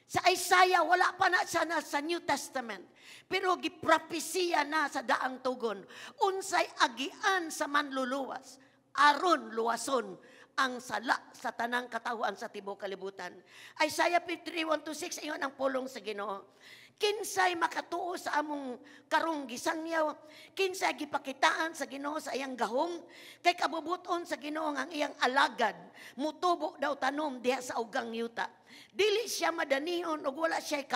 Sa Isaiah, wala pa na siya na sa New Testament, pero gipropesiya na sa daang tugon, unsay agian sa manluluwas, aron luwason ang sala sa tanang katawhan sa tibuok kalibutan. Isaiah 53, 1 to 6, ingon ang pulong sa Ginoo. Kinsay makatuo sa among karong gisangyaw, kinsay gipakitaan sa Ginoo sa iyang gahom, kay kabubuton sa Ginoo ang iyang alagad, mutubo daw tanom diha sa ugang yuta. Dili siya madanihon ug wala siya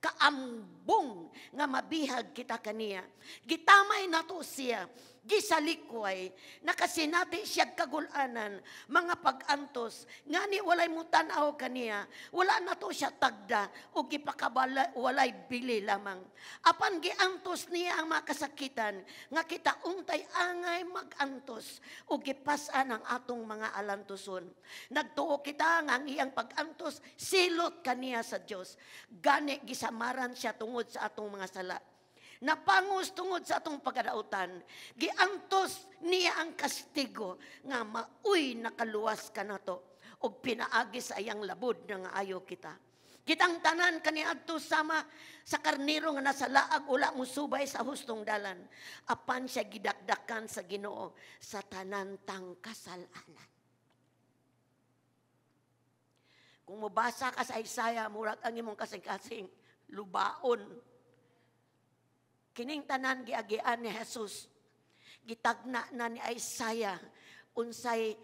kaambong nga mabihag kita kaniya. Gitamay nato siya, gisalikway, nakasinati siya kagulanan, mga pag-antos, ngani walay mutan-aw kaniya, wala nato siya tagda, o gipakabala, walay bili lamang. Apan giantos niya ang mga kasakitan, nga kita untay angay mag-antos, o gipasan ang atong mga alantuson. Nagtuo kita nga ang iyang pag-antos, silot kaniya sa Dios. Gani gisamaran siya tungod sa atong mga sala. Napangos tungod sa atong pagkadautan. Giantos niya ang kastigo nga maoy nakaluwas kanato og pinaagi sa iyang labod nga ayo kita. Kitang tanan kaniadto sama sa karniro nga nasa laag, wala musubay sa hustong dalan. Apan siya gidakdakan sa Ginoo sa tanan tang kasalanan. Kung mobasa ka sa Isaiah, murag ang imong kasing-kasing lubaon. Kining tanan giagian ni Jesus. Gitagna na ni Isaiah unsay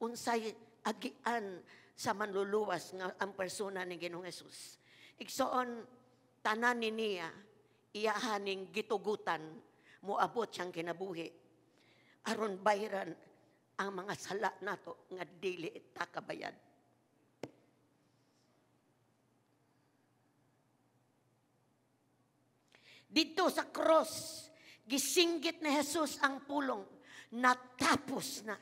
unsay agian sa manluluwas nga ang persona ni Ginoong Jesus. Igsoon, tanan ni niya iyahaning gitugutan moabot siyang kinabuhi aron bayran ang mga sala nato nga dili ta kabayad. Dito sa cross, gisinggit ni Jesus ang pulong, natapos na.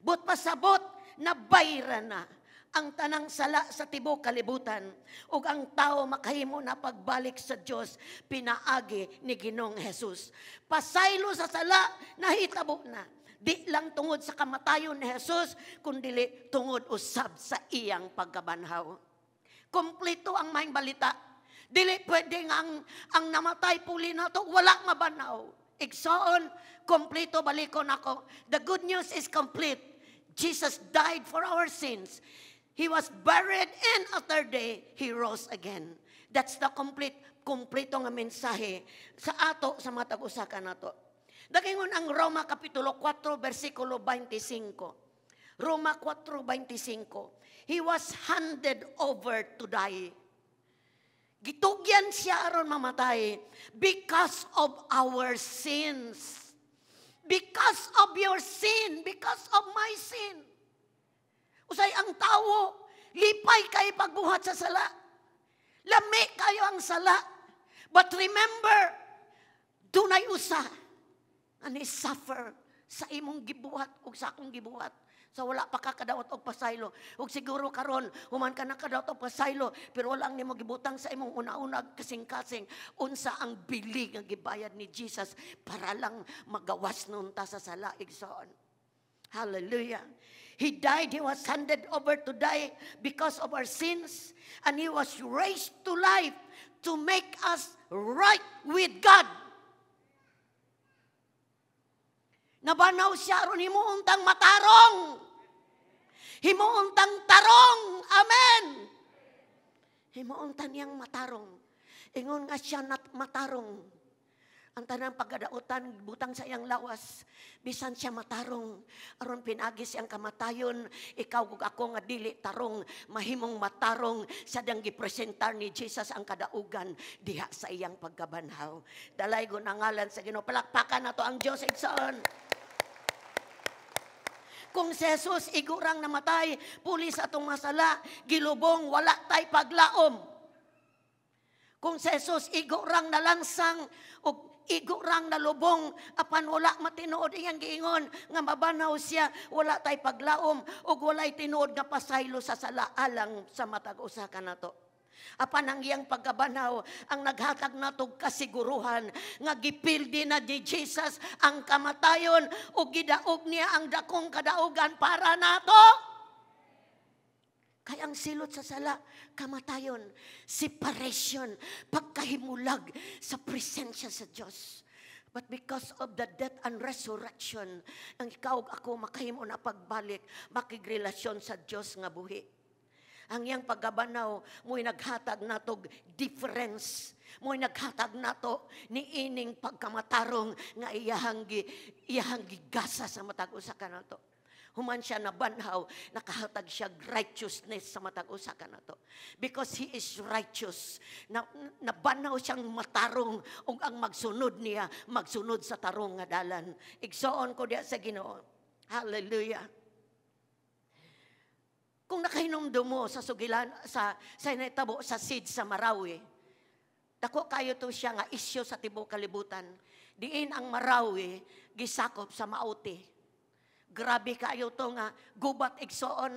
But pasabot, nabayran na ang tanang sala sa tibuok kalibutan ug ang tao makahimo na pagbalik sa Dios pinaagi ni Ginoong Jesus. Pasaylo sa sala nahitabo na. Di lang tungod sa kamatayon ni Jesus, kundili tungod usab sa iyang pagkabanhaw. Kompleto ang maayong balita. Dili pwede nga ang namatay puli nato wala mabanhaw. Igsoon, kompleto balikon ako. The good news is complete. Jesus died for our sins. He was buried, and a third day, He rose again. That's the kompleto nga mensahe sa ato, sa matag usa ka nato. Dagingon ang Roma Kapitulo 4, versikulo 25. Roma 4:25. He was handed over to die. Gitugyan siya aron mamatay because of our sins. Because of your sin, because of my sin. Usay ang tawo, lipay kay pagbuhat sa sala. Lami kayo ang sala. But remember, dunay usa ani suffer sa imong gibuhat ug sa akong gibuhat. Sa wala pa ka kadawat og pasaylo. Ug siguro karon human ka nakadawat og pasaylo, pero wala ang nimo gibutang sa imong una-una kasing-kasing unsa ang bili nga gibayad ni Jesus para lang magawas nun ta sa sala, igsoon. Hallelujah. He died, He was handed over to die because of our sins, and He was raised to life to make us right with God. Nabanaw siya aron himuon tang matarong. Himuon tang tarong. Amen. Himuon ta niyang matarong. Ingon nga siya nat matarong. Ang tanang pagkadautan, butang sa iyang lawas, bisan siya matarong, aron pinagi siyang kamatayon, ikaw ug ako nga dili tarong, mahimong matarong, sa dang gipresentar ni Jesus ang kadaugan diha sa iyang pagkabanhaw. Dalay ko ang ngalan sa Ginoo. Palakpakan nato ang Dios, igsoon. Kung si Jesus igurang namatay, pulis atong masala, gilubong, wala tay paglaom. Kung si Jesus igurang nalansang, ug igurang nalubong, apan wala matinuod iyang giingon nga mabanaw siya, wala tay paglaom, ug walay tinuod nga pasaylo sa sala alang sa matag usa kanato. Apan ang iyang pagkabanaw ang naghatag natog kasiguruhan nga gipildi na ni Jesus ang kamatayon ug gidaog niya ang dakong kadaugan para nato. Kay ang silot sa sala, kamatayon, separation, pagkahimulag sa presensya sa Diyos. But because of the death and resurrection, ang ikaw ug ako makahimo na pagbalik, makigrelasyon sa Diyos nga buhi. Ang iyang pagkabanaw, mo'y naghatag natog difference. Mo'y naghatag nato ni ining pagkamatarong nga iyahang gigasa sa matag usa kanato. Human siya nabanhaw, nakahatag siya righteousness sa matag usa kanato. Because he is righteous. Nabanhaw siyang matarong ug ang magsunod niya, magsunod sa tarong nga dalan. Igsoon ko diya sa Ginoo. Hallelujah. Kung nakahinumdum mo sa sugilan, sa initabo, sa seed sa Marawi, dako kayo to siya nga isyo sa tibuok kalibutan. Diin ang Marawi, gisakop sa Maute. Grabe kayo to nga gubat, igsoon.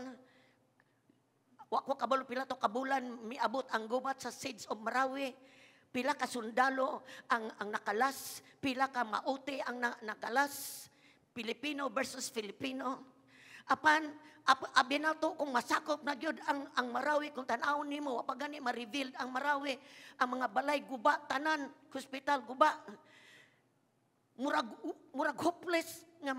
Wa ko kabalo pila to kabulan miabot ang gubat sa seeds of Marawi. Pila ka sundalo ang nakalas, pila ka Maute ang nakalas. Pilipino versus Filipino. Apan abi nato kung masakop na gyud ang Marawi, kung tan-awon nimo, wa pa gani ma-revealed ang Marawi, ang mga balay guba tanan, hospital guba. Murag hopeless nga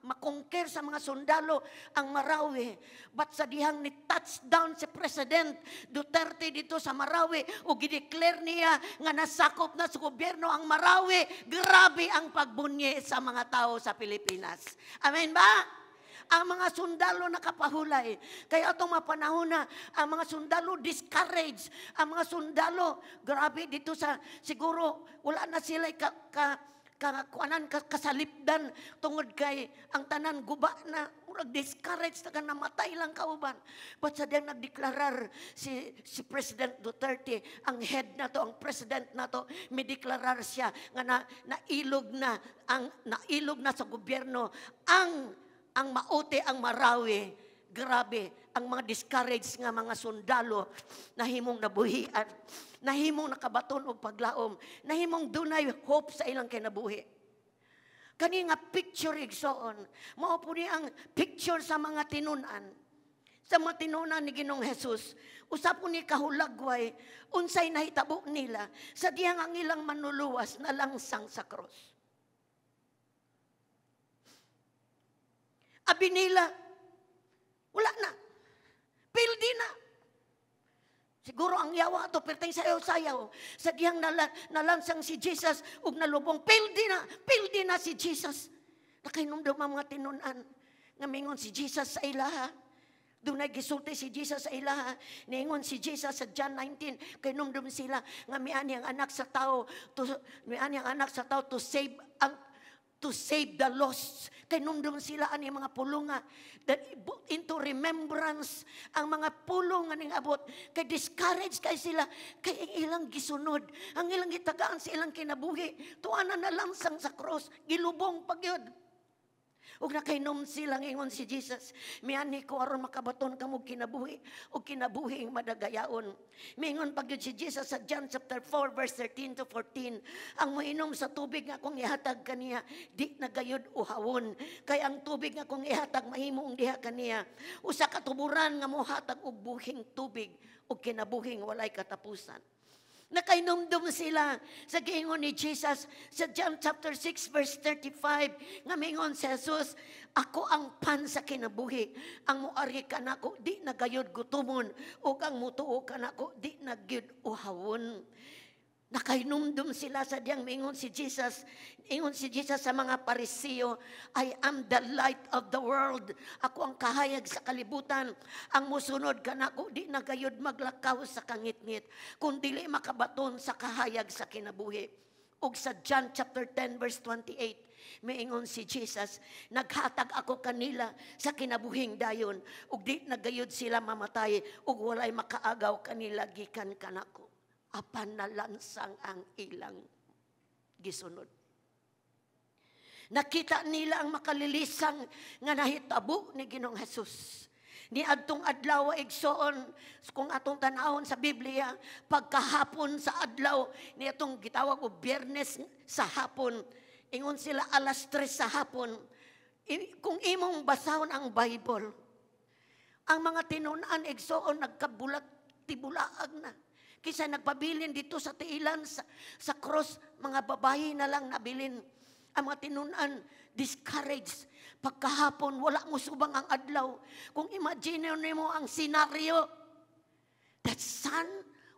ma-conquer sa mga sundalo ang Marawi. But sa dihang ni touchdown si President Duterte dito sa Marawi o gideclare niya nga nasakop na sa gobyerno ang Marawi, grabe ang pagbunyi sa mga tao sa Pilipinas. Amen ba? Ang mga sundalo nakapahulay. Kaya itong mga panahon na, ang mga sundalo discouraged. Ang mga sundalo, grabe dito sa, siguro, wala na sila kasalipdan tungod kay ang tanan guba na, murag discouraged na ka, namatay lang kauban. But sa diyang nagdeklarar si President Duterte, ang head na to, ang president na to, may deklarar siya nga na, nailog na sa gobyerno ang Maute, ang Marawi. Grabe, ang mga discouraged nga mga sundalo, nahimong nabuhian, nahimong nakabaton og paglaom, nahimong dunay hope sa ilang kinabuhi. Kani nga picture, igsoon, mao po ni ang picture sa mga tinun-an. Sa mga tinun-an ni Ginoong Jesus, usa po ni kahulagway, unsay nahitabo nila sa diyang ang ilang manluluwas na langsang sa cross. Abi nila, wala na. Pildi na. Siguro ang yawa ato, perteng sayaw-sayaw. Sa diyang nalansang si Jesus, ug nalubong, pildi na, pildi na si Jesus. Nakahinumdum ang mga tinun-an, nga mingon si Jesus sa ilaha. Dunay gisulti si Jesus sa ilaha. Niingon si Jesus sa John 19, kahinumdum sila, nga miani ang anak sa tao, to, miani ang anak sa tao to save ang, to save the lost. Kay nundong sila ani mga pulunga. That into remembrance ang mga pulong nga ning abot. Kay discouraged kay sila. Kay ang ilang gisunod, ang ilang gitagaan sa ilang kinabuhi. Tuwa na nalansang sa cross, gilubong pagyud. Ug nakainom sila, ingon si Jesus, miani ko aron makabaton kamo kinabuhi ug kinabuhi ang madagayaon. Miingon pagyud si Jesus sa John chapter 4 verse 13 to 14, ang moinom sa tubig nga akong ihatag kaniya, di na gayud uhawon. Kay ang tubig nga akong ihatag mahimong diha kaniya usa ka tuburan nga mohatag og buhing tubig ug kinabuhing walay katapusan. Nakainumdum sila sa giingon ni Jesus sa John chapter 6 verse 35 nga mingon si Jesus, ako ang pan sa kinabuhi, ang moari kanako di na gayud gutomon, ug ang mutuo kanako di na gyud uhawon. Nakainumdum sila sa diyang mingon si Jesus. Ingon si Jesus sa mga Pariseo, I am the light of the world. Ako ang kahayag sa kalibutan. Ang musunod kanako di na gayud maglakaw sa kangitngit, kun dili makabaton sa kahayag sa kinabuhi. Ug sa John chapter 10 verse 28, miingon si Jesus, naghatag ako kanila sa kinabuhing dayon, ug di na gayud sila mamatay, ug walay makaagaw kanila gikan kanako. Apan nalansang ang ilang gisunod. Nakita nila ang makalilisang nga nahitabo ni Ginoong Jesus. Ni adtong adlaw, igsoon, kung atong tan-awon sa Biblia, pagkahapon sa adlaw, ni atong gitawag og Biyernes sa hapon, ingon sila 3:00 sa hapon. Kung imong basahon ang Bible, ang mga tinun-an, igsoon, nagkabulag, tibulaag na. Kisa nagpabilin dito sa tiilan, sa cross, mga babae na lang nabilin. Ang mga tinun-an, discouraged. Pagkahapon, wala mo subang ang adlaw. Kung imagine nimo ang senaryo, that sun,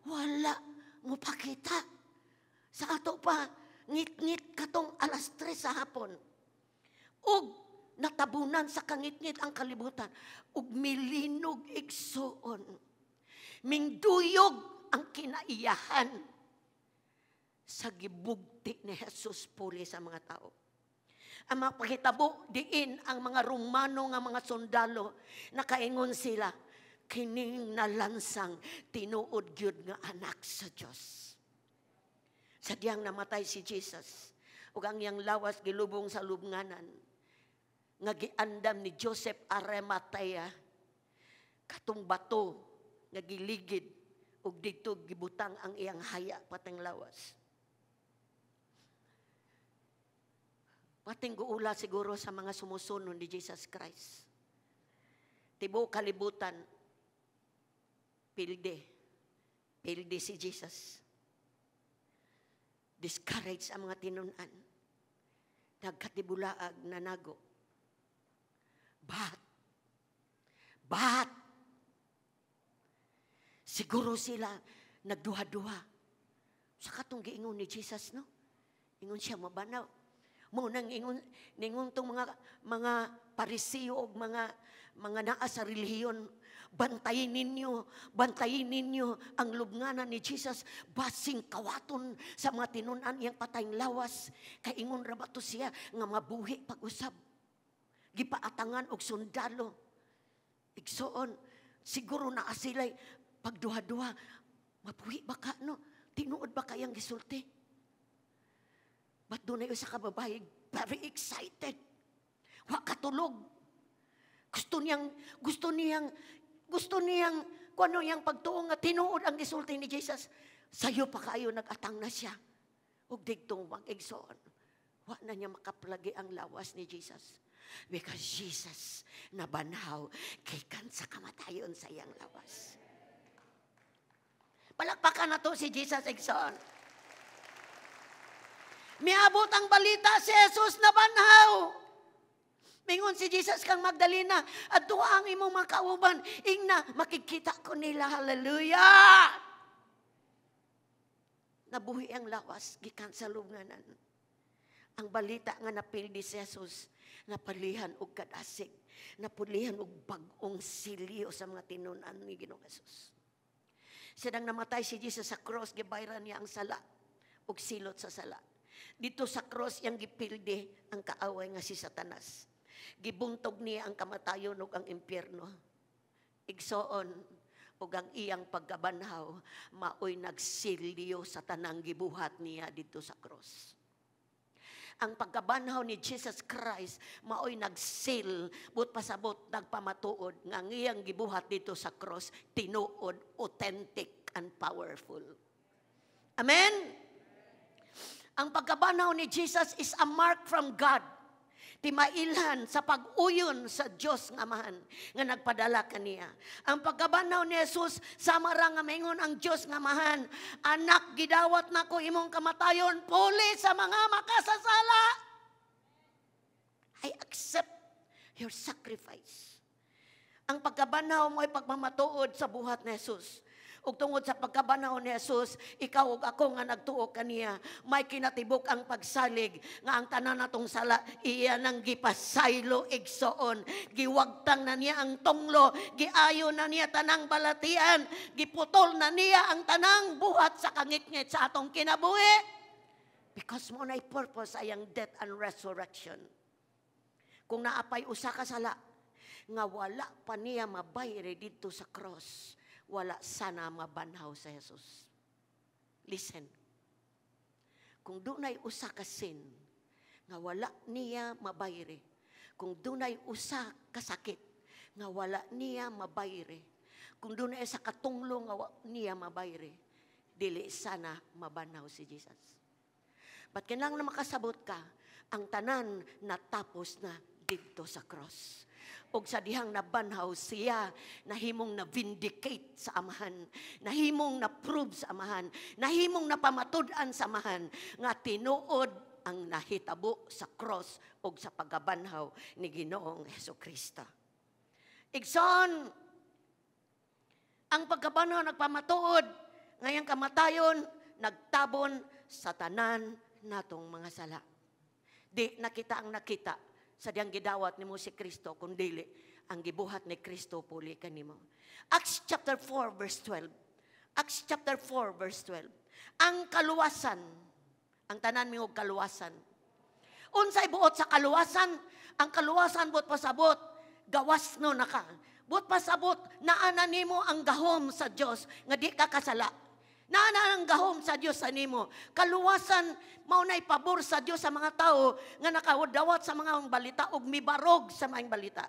wala mo pakita. Sa ato pa, ngit-ngit katong 3:00 sa hapon. Ug natabunan sa kangit-ngit ang kalibutan. Ug milinog igsuon. Mingduyog ang kinaiyahan sa gibugti ni Jesus puli sa mga tao. Ang mga pagkitabo diin ang mga Romano nga mga sundalo, nakaingon sila, kining nalansang tinuod gyud nga anak sa Dios. Sa diyang namatay si Jesus, ug ang iyang lawas gilubong sa lubnganan, nga giandam ni Joseph Arimathea, katong bato nga giligid, Ug didto gibutang ang iyang haya pateng lawas. Pating guula siguro sa mga sumusunod ni Jesus Christ. Tibuok kalibutan, pilde. Pilde si Jesus. Discourage ang mga tinunan. Nagkatibulaag na nago. But, siguro sila nagduha-duha. Sa katong giingon ni Jesus, no? Ingon siya, mabanaw. Mo nang ingon, ningon tong mga Parisiyo og mga naa sa relihiyon, bantayin ninyo ang lubnganan ni Jesus, basing kawaton sa mga tinun-an iyang patayng lawas. Kay ingon ra ba to siya nga mabuhi pag-usab. Gipaatangan og sundalo. Igsoon, siguro naa sila'y pagduha-duha, mabuhi ba ka, no? Tinuod ba kayang gisulti? But doon na usa ka babae, very excited. Wa katulog. Gusto niyang, kung ano iyang pagtuo nga tinuod ang gisulti ni Jesus. Sayo pa kayo nag-atang na siya. Ug digtong mag-igsoon. Wa na niya makaplagi ang lawas ni Jesus. Because Jesus nabanhaw gikan sa kamatayon sa iyang lawas. Palakpakan na to si Jesus, igsoon. Miabot ang balita si Jesus nabanhaw. Mingon si Jesus kang Magdalena, adtoa ang imong mga kauban, ingna, makikita ko nila, hallelujah! Nabuhi ang lawas, gikan sa lubnganan. Ang balita nga napildi si Jesus, napalihan og kadasig, napulihan og bag-ong silyo sa mga tinunan ni Ginoong Jesus. Sidang namatay si Jesus sa cross, gibayran niya ang sala ug silot sa sala. Dito sa cross, iyang gipildi ang kaaway nga si Satanas. Gibuntog niya ang kamatayon ug ang impyerno. Igsoon, ug ang iyang pagkabanhaw, maoy nagsilyo sa tanang gibuhat niya dito sa cross. Ang pagkabanhaw ni Jesus Christ, maoy nagsil, but pasabot, nagpamatuod, nga ang iyang gibuhat dito sa cross, tinuod, authentic, and powerful. Amen? Ang pagkabanhaw ni Jesus is a mark from God. Timailhan sa pag-uyon sa Dios nga Amahan nga nagpadala kaniya. Ang pagkabanhaw ni Jesus sama ra nga maingon ang Dios nga Amahan, anak, gidawat nako imong kamatayon puli sa mga makasasala. I accept your sacrifice. Ang pagkabanhaw mo ay pagmamatuod sa buhat ni Jesus. Ug tungod sa pagkabanhaw ni Jesus, ikaw ug ako nga nagtuo kaniya, may kinatibuk ang pagsalig nga ang tanan natong sala iya nang gipasaylo, igsoon. Giwagtang na niya ang tunglo, giayo na niya tanang balatian, giputol na niya ang tanang buhat sa kangitngit sa atong kinabuhi. Because mo na'y purpose ay ang death and resurrection. Kung naapay usa ka sala, nga wala pa niya mabayre didto sa cross, wala sana mabanhaw sa Jesus. Listen. Kung dunay usa ka sin nga wala niya mabayre, kung dunay usa ka sakit nga wala niya mabayre, kung dunay usa ka tunglo nga wa niya mabayre, dili sana mabanhaw si Jesus. But kinahanglan na makasabot ka, ang tanan natapos na didto sa cross. Og sa dihang nabanhaw siya, nahimong na vindicate sa Amahan, nahimong na prove sa Amahan, nahimong napamatud-an sa Amahan nga tinuod ang nahitabo sa cross og sa pagkabanhaw ni Ginoong Hesukristo. Igsoon, ang pagkabanhaw nagpamatuod, ngayang kamatayon nagtabon sa tanan natong mga sala. Di nakita ang nakita sa diyang gidawat nimo si Kristo, kung dili ang gibuhat ni Kristo puli kanimo. Acts chapter 4 verse 12. Acts chapter 4 verse 12. Ang kaluwasan, ang tanan mingog kaluwasan. Unsay buot sa kaluwasan? Ang kaluwasan buot pasabot, gawas no naka. Buot pasabot, naana nimo ang gahom sa Dios nga di ka kasala. Naana ang gahom sa Dios sa nimo. Kaluwasan mao nay pabor sa Dios sa mga tao nga nakadawat sa mga balita ug mibarog sa mga balita.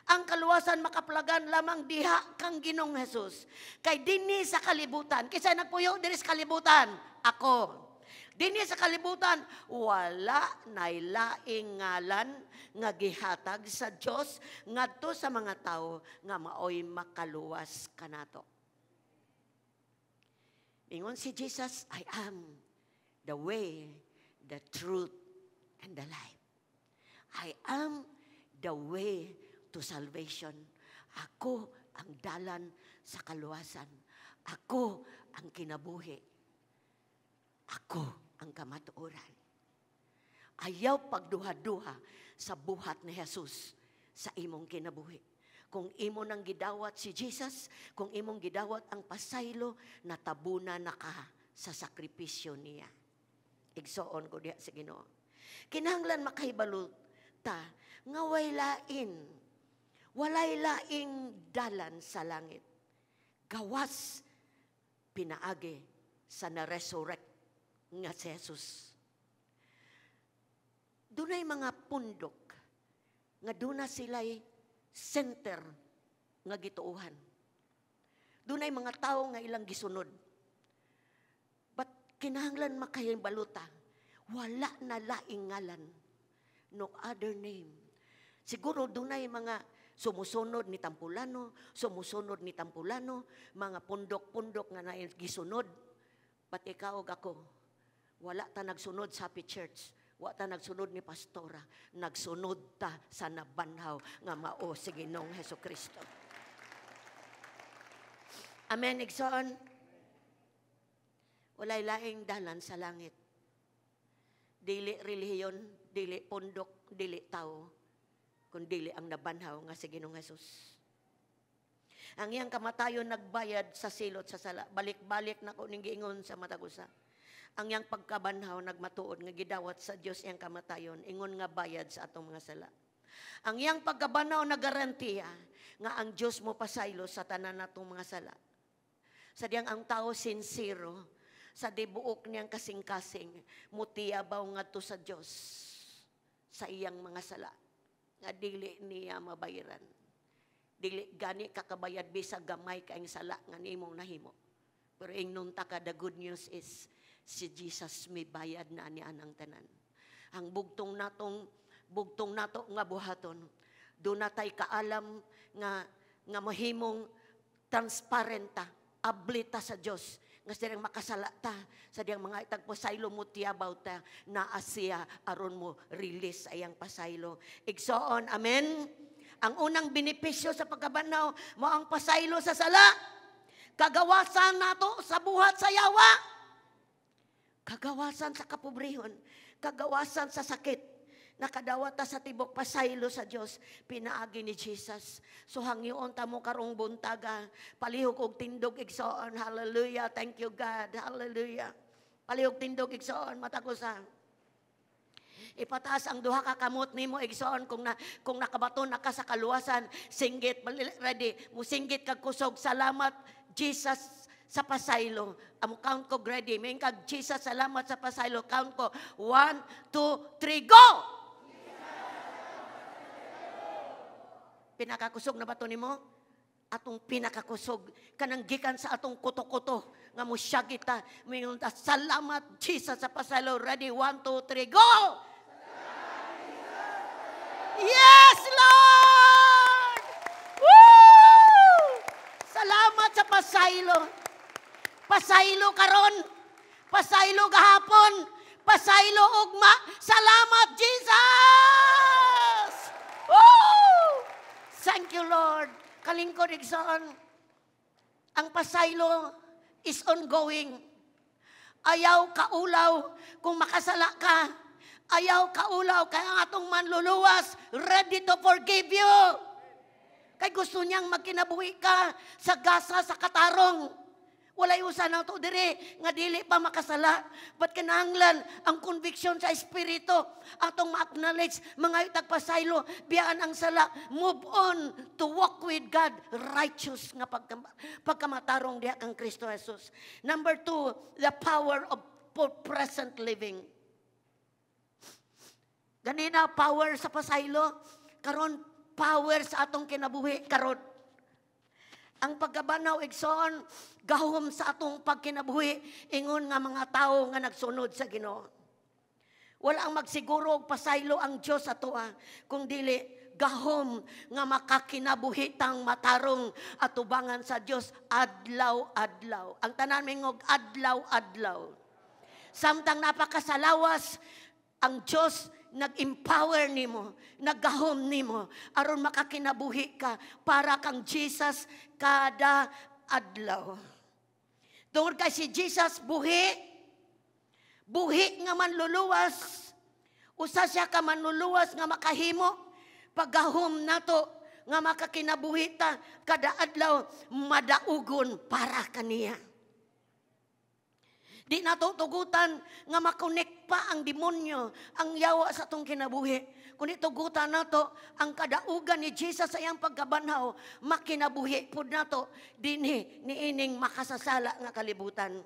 Ang kaluwasan makaplagan lamang diha kang Ginoong Jesus. Kay dinhi sa kalibutan, kinsa nagpuyo diri sa kalibutan? Ako. Dinhi sa kalibutan, wala nay laing ngalan nga gihatag sa Dios ngadto sa mga tawo nga maoy makaluwas kanato. Ingon si Jesus, "I am the way, the truth, and the life." I am the way to salvation. Ako ang dalan sa kaluwasan. Ako ang kinabuhi. Ako ang kamatuoran. Ayaw pagduha-duha sa buhat ni Jesus sa imong kinabuhi. Kung imo nang gidawat si Jesus, kung imong gidawat ang pasaylo, natabuna na ka sa sakripisyo niya. Igsoon ko diha sa Ginoo. Kinahanglan makahibalo ta nga walay laing dalan sa langit gawas pinaagi sa na-resurrect nga si Jesus. Dunay mga pundok nga duna sila'y center nga gituohan. Dunay mga tao nga ilang gisunod. But kinahanglan makahibalo ta, wala na laing ngalan. No other name. Siguro dunay mga sumusunod ni Tampulano, sumusunod ni Tampulano, mga pundok-pundok nga na gisunod. But ikaw ug ako, wala ta nagsunod sa Happy Church. Wa ta nagsunod ni Pastora. Nagsunod ta sa nabanhaw nga mao si Ginoong Hesus Kristo. Amen, igsoon. Walay laing dalan sa langit. Dili relihiyon, dili pundok, dili tao, kun dili ang nabanhaw nga si Ginoong Hesus. Ang iyang kamatayon nagbayad sa silot sa sala. Balik-balik na ko ning giingon sa matag usa. Ang iyang pagkabanhaw nagmatuod nga gidawat sa Dios iyang kamatayon, ingon nga bayad sa atong mga sala. Ang iyang pagkabanhaw nagarantiya nga ang Dios mo pasaylo sa tanan natong mga sala. Sa diyang ang tao sincero, sa di buok niyang kasing-kasing, mutiyabaw ngadto sa Dios sa iyang mga sala nga dili niya mabayaran. Dili gani kakabayad bisag gamay kaayong sala nga nimong nahimo. Pero ingnon ta ka, the good news is si Jesus may bayad na ni anang tanan. Ang bugtong nato nga buhaton, do natay kaalam nga nga mahimong transparent ta, abli ta sa Dios nga sa makasala ta, sa diyang mga itag pasaylo mo tiyabaw ta, naa siya aron mo release sa iyang pasaylo. Igsoon, amen? Ang unang benepisyo sa pagkabanhaw mo ang pasaylo sa sala. Kagawasan nato sa buhat sa yawa. Kagawasan sa kapobrehon, kagawasan sa sakit. Nakadawat ta sa tibok pasaylo sa Dios pinaagi ni Jesus. So hangyoon ta mo karong buntaga, palihog og tindog, igsoon. Hallelujah. Thank you, God. Hallelujah. Palihog tindog, igsoon, matag usa. Ipataas ang duha ka kamot nimo, igsoon, kung nakabaton na ka sa kaluwasan, singgit ready, musinggit kag kusog, "Salamat, Jesus, sa pasaylo." Amo count ko ready. May kag, "Jesus, salamat sa pasaylo." Count ko. One, two, three, go! Pinakakusog na bato nimo? Atong pinakakusog kanang gikan sa atong kuto-kuto nga mosyagi ta, moingon ta, "Salamat, Jesus, sa pasaylo." Ready, one, two, three, go! Yes, Lord! Woo! Salamat sa pasaylo. Pasaylo karon, pasaylo gahapon, pasaylo ugma. Salamat, Jesus! Woo! Thank you, Lord. Kalingkod, igsoon, ang pasaylo is ongoing. Ayaw kaulaw kung makasala ka. Ayaw kaulaw kay ang atong manluluwas ready to forgive you. Kay gusto niyang magkinabuhi ka sa gasa sa katarong. Walay usa na to diri nga dili pa makasala. But kinahanglan ang conviction sa espiritu atong ma-acknowledge, mga itagpasaylo, biyaan ang sala, move on to walk with God, righteous nga pagkamatarong diha kang Kristo Jesus. Number two, the power of present living. Ganina power sa pasaylo, karon power sa atong kinabuhi karon. Ang pagkabanhaw, igsoon, gahom sa atong pagkinabuhi ingon nga mga tawo nga nagsunod sa Ginoo. Wala ang magsiguro og pasaylo ang Dios atoa kung dili gahom nga makakinabuhi tang matarong atubangan sa Dios adlaw-adlaw. Ang tanan mingog, adlaw-adlaw. Samtang napakasalawas, ang Dios nag-empower nimo, naggahom nimo aron makakinabuhi ka para kang Jesus kada adlaw. Tungod kay si Jesus buhi, buhi nga manluluwas, usa siya ka manluluwas nga makahimo paggahom nato nga makakinabuhi ta kada adlaw madaugon para kaniya. Di nato tugutan nga makonek pa ang demonyo, ang yawa sa atong kinabuhi. Kundi tugutan nato ang kadaugan ni Jesus sa iyang pagkabanhaw, makinabuhi pud nato dinhi niining makasasala nga kalibutan.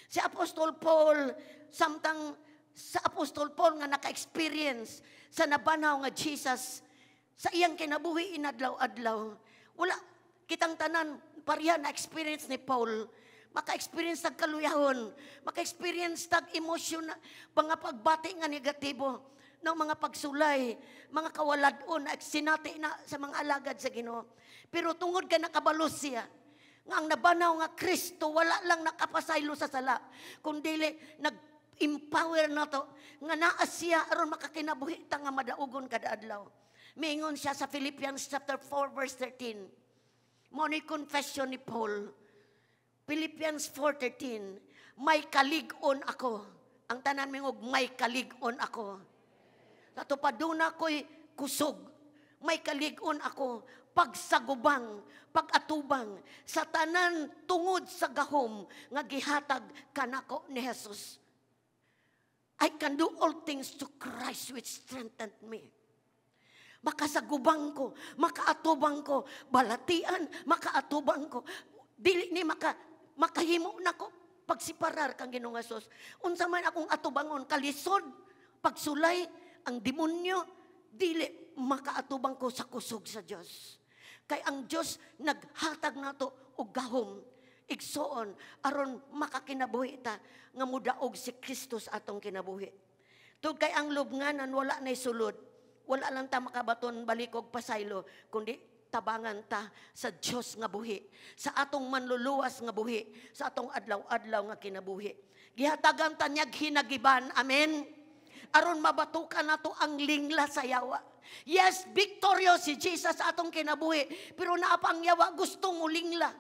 Si Apostol Paul, samtang sa Apostol Paul nga naka-experience sa nabanhaw nga Jesus sa iyang kinabuhi inadlaw-adlaw. Wala kitang tanan pareha na experience ni Paul. Maka-experience tag kaluyahon, maka-experience tag emosyon, mga pagbati nga negatibo, ng mga pagsulay, mga kawaladon na sinati na sa mga alagad sa Ginoo. Pero tungod kay nakabalos siya, nga ang nabanaw nga Kristo wala lang nakapasaylo sa sala, kundili nag-empower nato nga naa siya aron makakinabuhi ta nga madaugon kada adlaw. Miingon siya sa Philippians chapter 4 verse 13. Mao ni confession ni Paul. Philippians 4:13, may kalig-on ako. Ang tanan mingog, may kalig-on ako. Sa paduna ko'y kusog, may kalig-on ako, pagsagubang, pagatubang, sa tanan tungod sa gahom nga gihatag kanako ni Jesus. I can do all things to Christ which strengthened me. Makasagubang ko, makaatubang ko, balatian, makaatubang ko. Dili ni makahimo nako pagsiparar kang Ginoong Jesus. Unsa man akong atubangon, kalisod, pagsulay, ang demonyo, dili makaatubang ko sa kusog sa Dios. Kay ang Dios naghatag nato og gahom, igsoon, aron makakinabuhi ta nga mudaog si Kristo sa atong kinabuhi. Tug kay ang lubnganan wala nay sulod, wala lang ta makabaton balikog pasaylo, kundi tabangan ta sa Dios nga buhi, sa atong manluluwas nga buhi, sa atong adlaw-adlaw nga kinabuhi. Gihatagan ta niyag hinagiban, amen? Aron mabatukan nato ang lingla sa yawa. Yes, victorious si Jesus sa atong kinabuhi, pero naa pa ang yawa gusto mo lingla.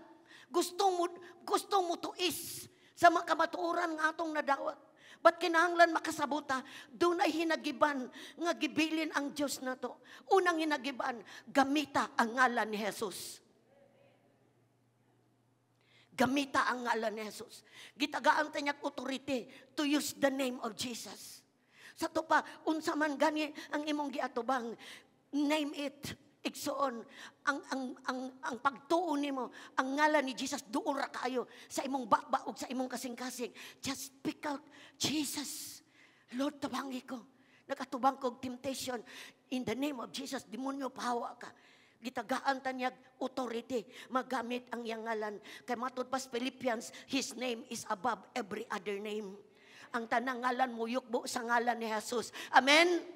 Gusto mo tuis sa mga kamatuoran nga atong nadawat. Ba't kinahanglan makasabota? Doon ay hinagiban nga gibilin ang Diyos nato. Unang hinagiban, gamita ang ngalan ni Jesus. Gamita ang ngalan ni Jesus. Gitagaan ta niyang authority to use the name of Jesus. Sa to pa, unsa man gani ang imong giatubang, name it. Igsoon, ang pagtuo nimo, ang ngalan ni Jesus duol ra kaayo sa imong baba ug sa imong kasing-kasing. Just speak out, Jesus. Lord, tabangi ko. Nakatubang ko og temptation. In the name of Jesus, demonyo, pahawa ka. Gitagaan ta niyag authority, magamit ang iyang ngalan. Kay matud pas Philippians, His name is above every other name. Ang tanang ngalan mo yukbo sa ngalan ni Jesus. Amen?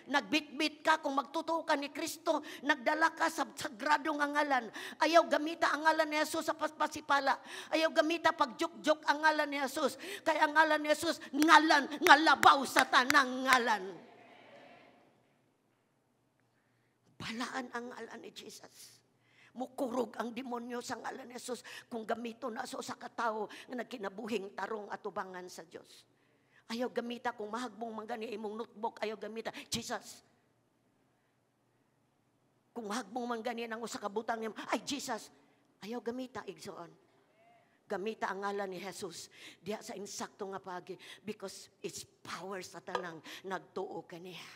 Nagbitbit ka kung magtotoo ka ni Kristo, nagdala ka sa sagrado nga ngalan. Ayaw gamita ang ngalan ni Jesus sa paspasipala. Ayaw gamita pagjuk-juk ang ngalan ni Jesus. Kaya ang ngalan ni Jesus, ngalan nga labaw sa tanang ngalan. Balaan ang ngalan ni Jesus. Mukurog ang demonyo sa ngalan ni Jesus kung gamito na so sa katao nga nagkinabuhing tarong atubangan sa Dios. Ayaw gamita kung mahagbong man gani imong notebook, ayaw gamita Jesus. Kung mahagbong man gani ang usa ka butang nimo, ay Jesus. Ayaw gamita igsoon. Gamita ang ngalan ni Jesus diha sa insakto nga pagi because it's power sa tanang nagtuo kaniya.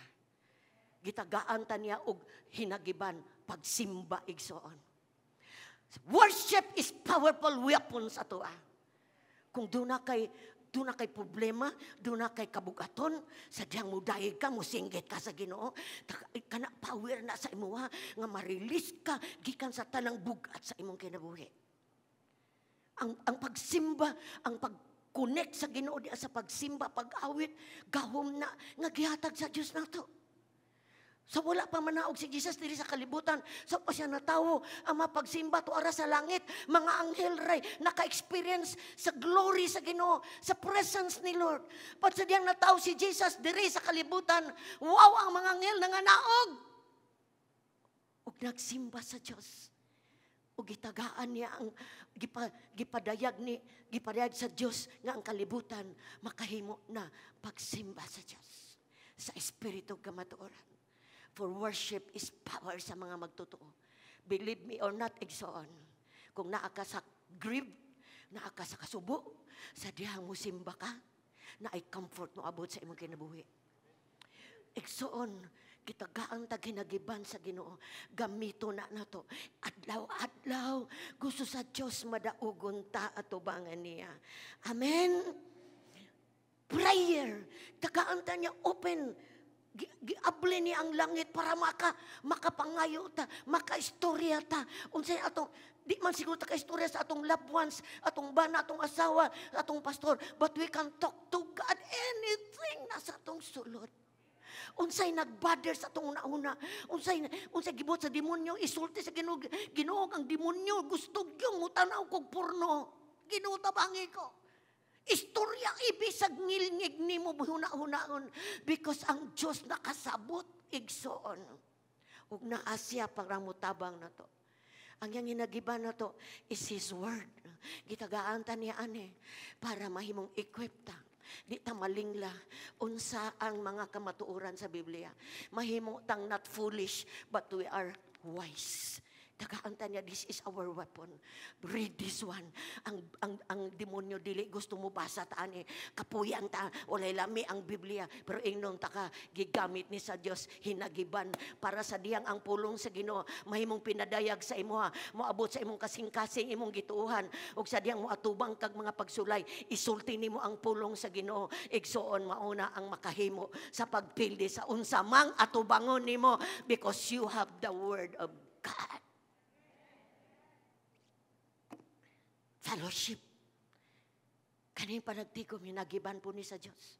Gitagaan ta niya og hinagiban pagsimba igsoon. Worship is powerful weapon sa atoa. Kung doon na kay Doon na kay problema, doon na kay kabugaton, sadyang mudayeg ka, musinggit ka sa Ginoo, kana power na sa imuha nga ma-release ka gikan sa tanang bugat sa imong kinabuhi. Ang pagsimba, ang pag-connect sa Ginoo diha sa pagsimba, pag-awit, gahom na nga gihatag sa Dios nato. Sa wala pa manaog si Jesus diri sa kalibutan, sa pa siya natawo, ang mapagsimba tuara sa langit, mga anghel ray naka-experience sa glory sa Ginoo, sa presence ni Lord. But sa diyang natawo si Jesus diri sa kalibutan, wow, ang mga anghel nanganaog. Ug nagsimba sa Dios. Ug gitagaan niya ang gipadayag sa Dios nga ang kalibutan makahimo na pagsimba sa Dios sa espiritu kamatuoran. For worship is power sa mga magtotoo. Believe me or not, igsoon. Kung naa ka sa grief, naa ka sa kasubo, sa dihang musimba ka, na ay comfort mo abot sa imong kinabuhi. Igsoon, gitagaan ta ginagiban sa Ginoo. Gamito na nato. Adlaw-adlaw, gusto sa Dios madaugon ta atubangan niya. Amen. Prayer. Tagaan ta niya open. Giable niya ang langit para makapangayo ta, makaistorya ta. Unsay atong di man siguro ta kaistorya sa atong loved ones, atong bana, atong asawa, atong pastor, but we can talk to God anything na sa atong sulod. Unsay nagbother sa atong una-una, unsay gibuhat sa demonyo, isulti sa Ginoo, Ginoo ang demonyo gusto gyud mutanaw kog porno. Ginoo, tabangi ko. Istorya ibisag ngilngig nimo huna-hunaon because ang Dios nakasabot, igsoon. Ug naa siya para mutabang nato. Ang iyang hinagiban nato is His Word. Gitagaan ta niya ani para mahimong equip ta. Di ta malingla unsa ang mga kamatuoran sa Biblia. Mahimo tang not foolish, but we are wise. Tagaan ta niya, this is our weapon. Read this one. Ang demonyo dili gusto mo basa ta ani. Kapuyan ta, walay lami ang Biblia. Pero ingnon ta ka, gigamit ni sa Dios hinagiban para sa diyang ang pulong sa Ginoo mahimong pinadayag sa imuha, moabot sa imong kasing-kasing imong gituohan ug sa diyang moatubang kag mga pagsulay, isulti nimo ang pulong sa Ginoo. Igsoon, mauna ang makahimo sa pagpildi sa unsa mang atubangon nimo because you have the word of God. Fellowship. Kaning panagtigom, hinagiban po ni sa Diyos.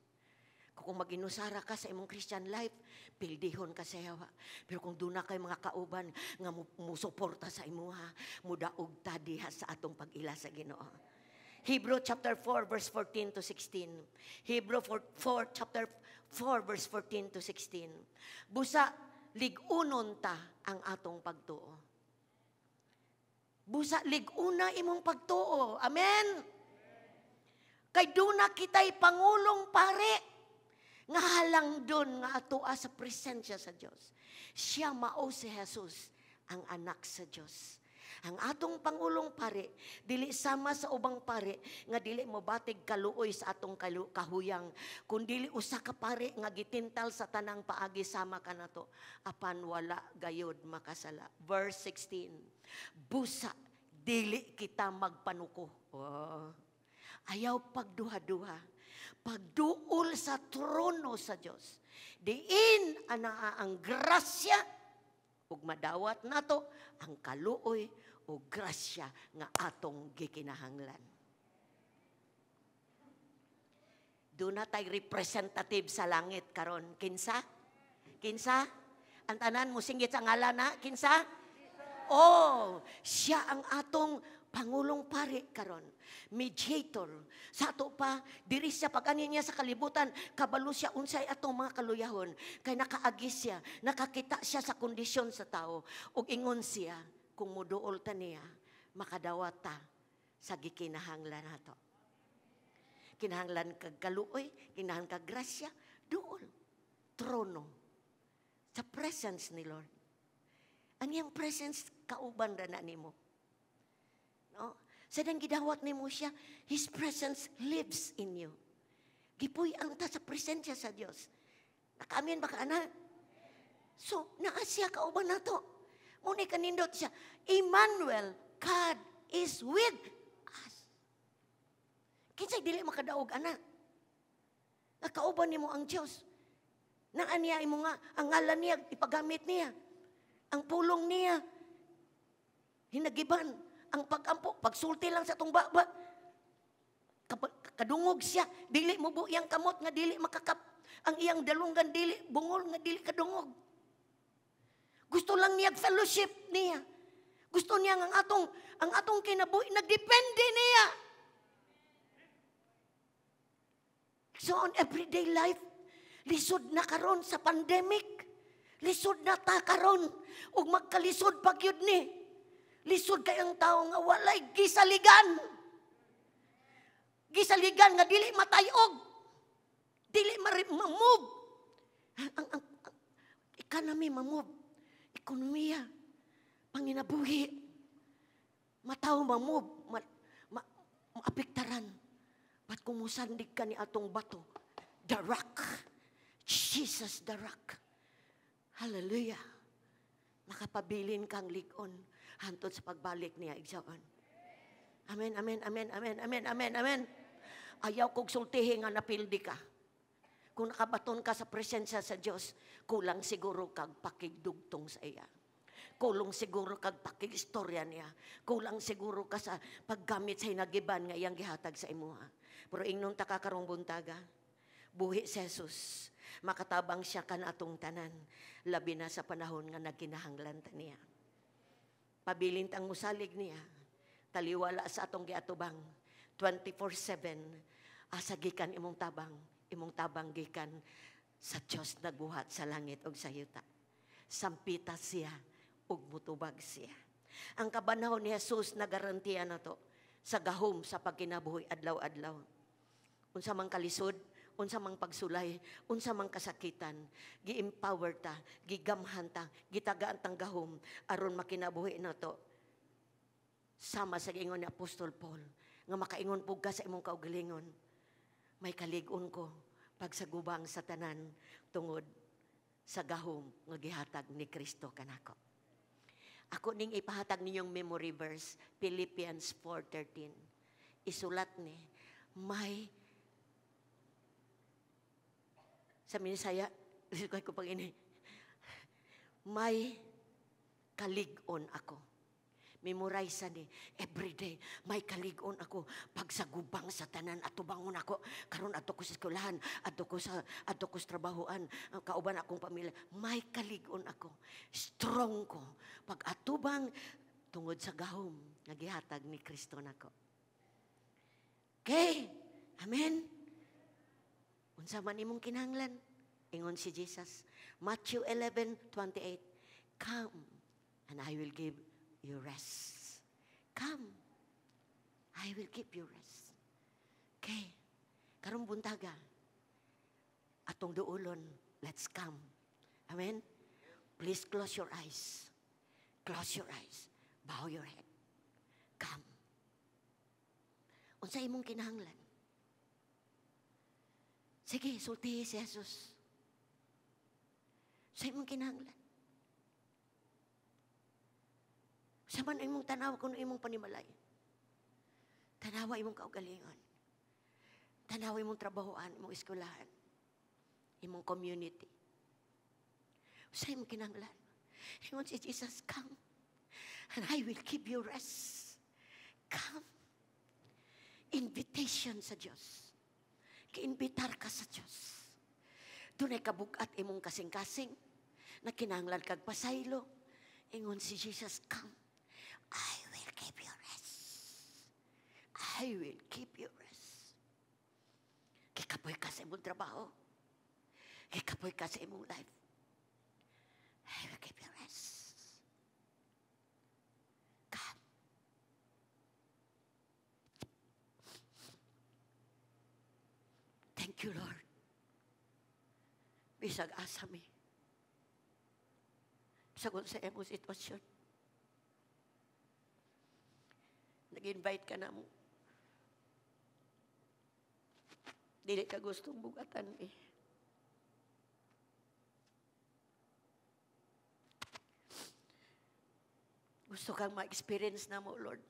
Kung maginusara ka sa imong Christian life, pildihon ka sa yawa. Pero kung doon na kay mga kauban nga musuporta sa imuha, mudaog ta diha sa atong pag-ila sa Ginoo. Hebrew chapter 4 verse 14 to 16. Hebrew 4, chapter 4 verse 14 to 16. Busa lig-unon ta ang atong pagtuo. Busa lig-una imong pagtuo. Amen. Kay duna kita'y pangulong pare nga halang doon nga atoa sa presensya sa Dios. Siya mao si Jesus, ang anak sa Dios. Ang atong pangulong pare dili sama sa ubang pare nga dili mo batig kaluoy sa atong kahuyang, kun dili usa ka pare nga gitintal sa tanang paagi sama kanato, apan wala gayod makasala. Verse 16. Busa dili kita magpanuko. Oh. Ayaw pagduha-duha. Pagduol sa trono sa Dios. Diin anaa ang grasya ug madawat nato ang kaluoy o grasya nga atong gikinahanglan. Doon na tay representative sa langit karon. Kinsa? Kinsa? Ang tanan mo singgit sa ngalan na? Kinsa? Oh, siya ang atong pangulong pari karon. Mediator. Sa ato pa, diri siya pag-ani niya sa kalibutan, kabalo siya unsay atong mga kaluyahon. Kay nakaagi siya, nakakita siya sa kondisyon sa tao. Ug ingon siya, kung muduol ta niya, makadawat ta sa gikinahanglan nato. Kinahanglan kag kaluoy, kinahanglan kag grasya, duol. Trono. Sa presence ni Lord. Ang iyang presence, kauban ra na nimo. No? Sa dang gidawat nimo siya, His presence lives in you. Gipuy-an ta sa presensya sa Dios. Nakaamin ba ka, ana? So, naa siya kauban nato. Muna kanindot siya, Emmanuel, God is with us. Kinsay dili makadaog ana? Nakauban nimo ang Dios. Naa niya imo nga ang ngalan niya ipagamit niya. Ang pulong niya hinagiban ang pagampo, pagsulti lang sa atong baba. Kadungog siya, dili mo iyang kamot nga dili makakap. Ang iyang dalunggan dili bungol nga dili kadungog. Gusto lang niya fellowship niya. Gusto niya ang atong kinabuhi nagdepende niya. So on everyday life, lisod na karon sa pandemic. Lisod na ta karon ug magkalisod pa gyud ni. Lisod kay ang tao nga walay gisaligan. Gisaligan nga dili matayog. Dili ma-move. Ang economy ma-move. Ekonomiya. Panginabuhi. Mataw ma-move. Maapektaran. But kung musandig ka ni atong bato, the rock, Jesus the rock. Hallelujah. Makapabilin kang lig-on hantod sa pagbalik niya, igsoon. Amen, amen, amen, amen, amen, amen, amen. Ayaw kog sultihi nga napildi ka. Kung nakabaton ka sa presensya sa Dios, kulang siguro kag pakigdugtong sa iya. Kulang siguro kag pakigistorya niya. Kulang siguro ka sa paggamit sa hinagiban nga iyang gihatag sa imuha. Pero ingnon ta ka karong buntaga, buhi si Jesus. Makatabang siya kan atong tanan. Labi na sa panahon nga nagkinahanglan ta niya. Pabilin tang musalig niya. Taliwala sa atong giatubang. 24/7 asa gikan imong tabang gikan sa Dios nagbuhat sa langit ug sa yuta. Sampita siya ug mutubag siya. Ang kabanhaw ni Jesus nagarantiya na to sa gahom sa pagkinabuhi adlaw-adlaw. Unsa mang kalisod, unsa mang pagsulay, unsa mang kasakitan, gi-empower ta, gigamhan ta, gitagaan tang gahom aron makinabuhi na to. Sama sa giingon ni Apostol Paul, nga makaingon pug ka sa imong kaugalingon, may kalig-on ko pagsagubang sa tanan tungod sa gahom nga gihatag ni Kristo kanako. Ako ning ipahatag ninyong memory verse, Philippians 4:13. Isulat ni, may sa Minisaya, ko pag ini, may kalig-on ako. Memorize ni every day, may kalig-on ako. Pagsagubang sa tanan, atubangon ako. Karon adto ko sa eskwelahan, adto ko sa trabahoan, kauban akong pamilya. May kalig-on ako. Strong ko. Pag atubang tungod sa gahom nga gihatag ni Kristo nako. Okay. Amen. Unsa man imong kinahanglan? Ingon si Jesus. Matthew 11:28. "Come, and I will give you rest. Come, I will give you rest." Okay. Karong buntaga, atong duolon, let's come. Amen? Please close your eyes. Close your eyes. Bow your head. Come. Unsa imong kinahanglan? Sige, sultihi si Jesus. Sa imong kinahanglan. Sa man imong tanaw kung imong panimalay. Tanawa imong kaugalingon. Tanawa imong trabahoan, imong eskwelahan, imong community. Sa imong kinahanglan. Ingon si Jesus, "Come, and I will give you rest. Come." Invitation sa Diyos. Kiinbitar ka sa Diyos. Dunay kabugat imong kasing-kasing, na kinahanglan kag pasaylo. Ingon si Jesus, "Come. I will give you rest. I will give you rest." Gikapoy ka sa imong trabaho. Gikapoy ka sa imong life. I will give you rest. Come. Thank you, Lord. Bisag asa mi, bisag sa imong sitwasyon, nag-invite ka na mo. Dili ka gustong bugatan eh. Gusto kang ma-experience na mo, Lord.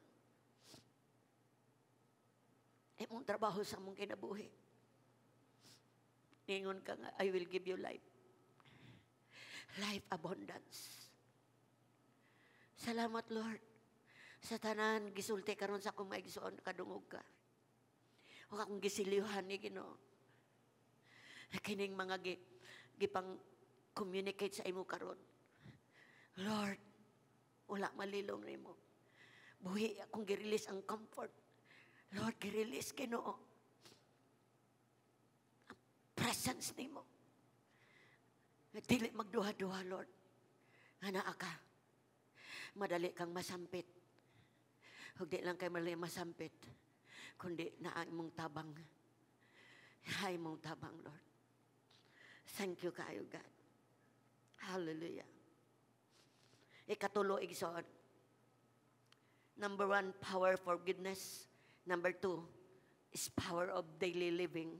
Imong trabaho sa among kinabuhi. Ningon ka nga, "I will give you life. Life abundance." Salamat, Lord. Sa tanan, gisulti karon sa akong maigsoon, kadungog ka. O akong gisilihan ni Ginoo. Kining mga gipang communicate sa imo karon. Lord, wala malilong nimo. Buhi akong gi-release ang comfort. Lord, gi-release, Ginoo, ang presence nimo. Dili magduha-duha, Lord. Nga naa ka. Madali kang masampit. Ug di lang kay madali masampit, kundi naa imong tabang. Naa imong tabang, Lord. Thank you kaayo, God. Hallelujah. Ikatulo, igsoon. Number one, power of forgiveness. Number two is power of daily living.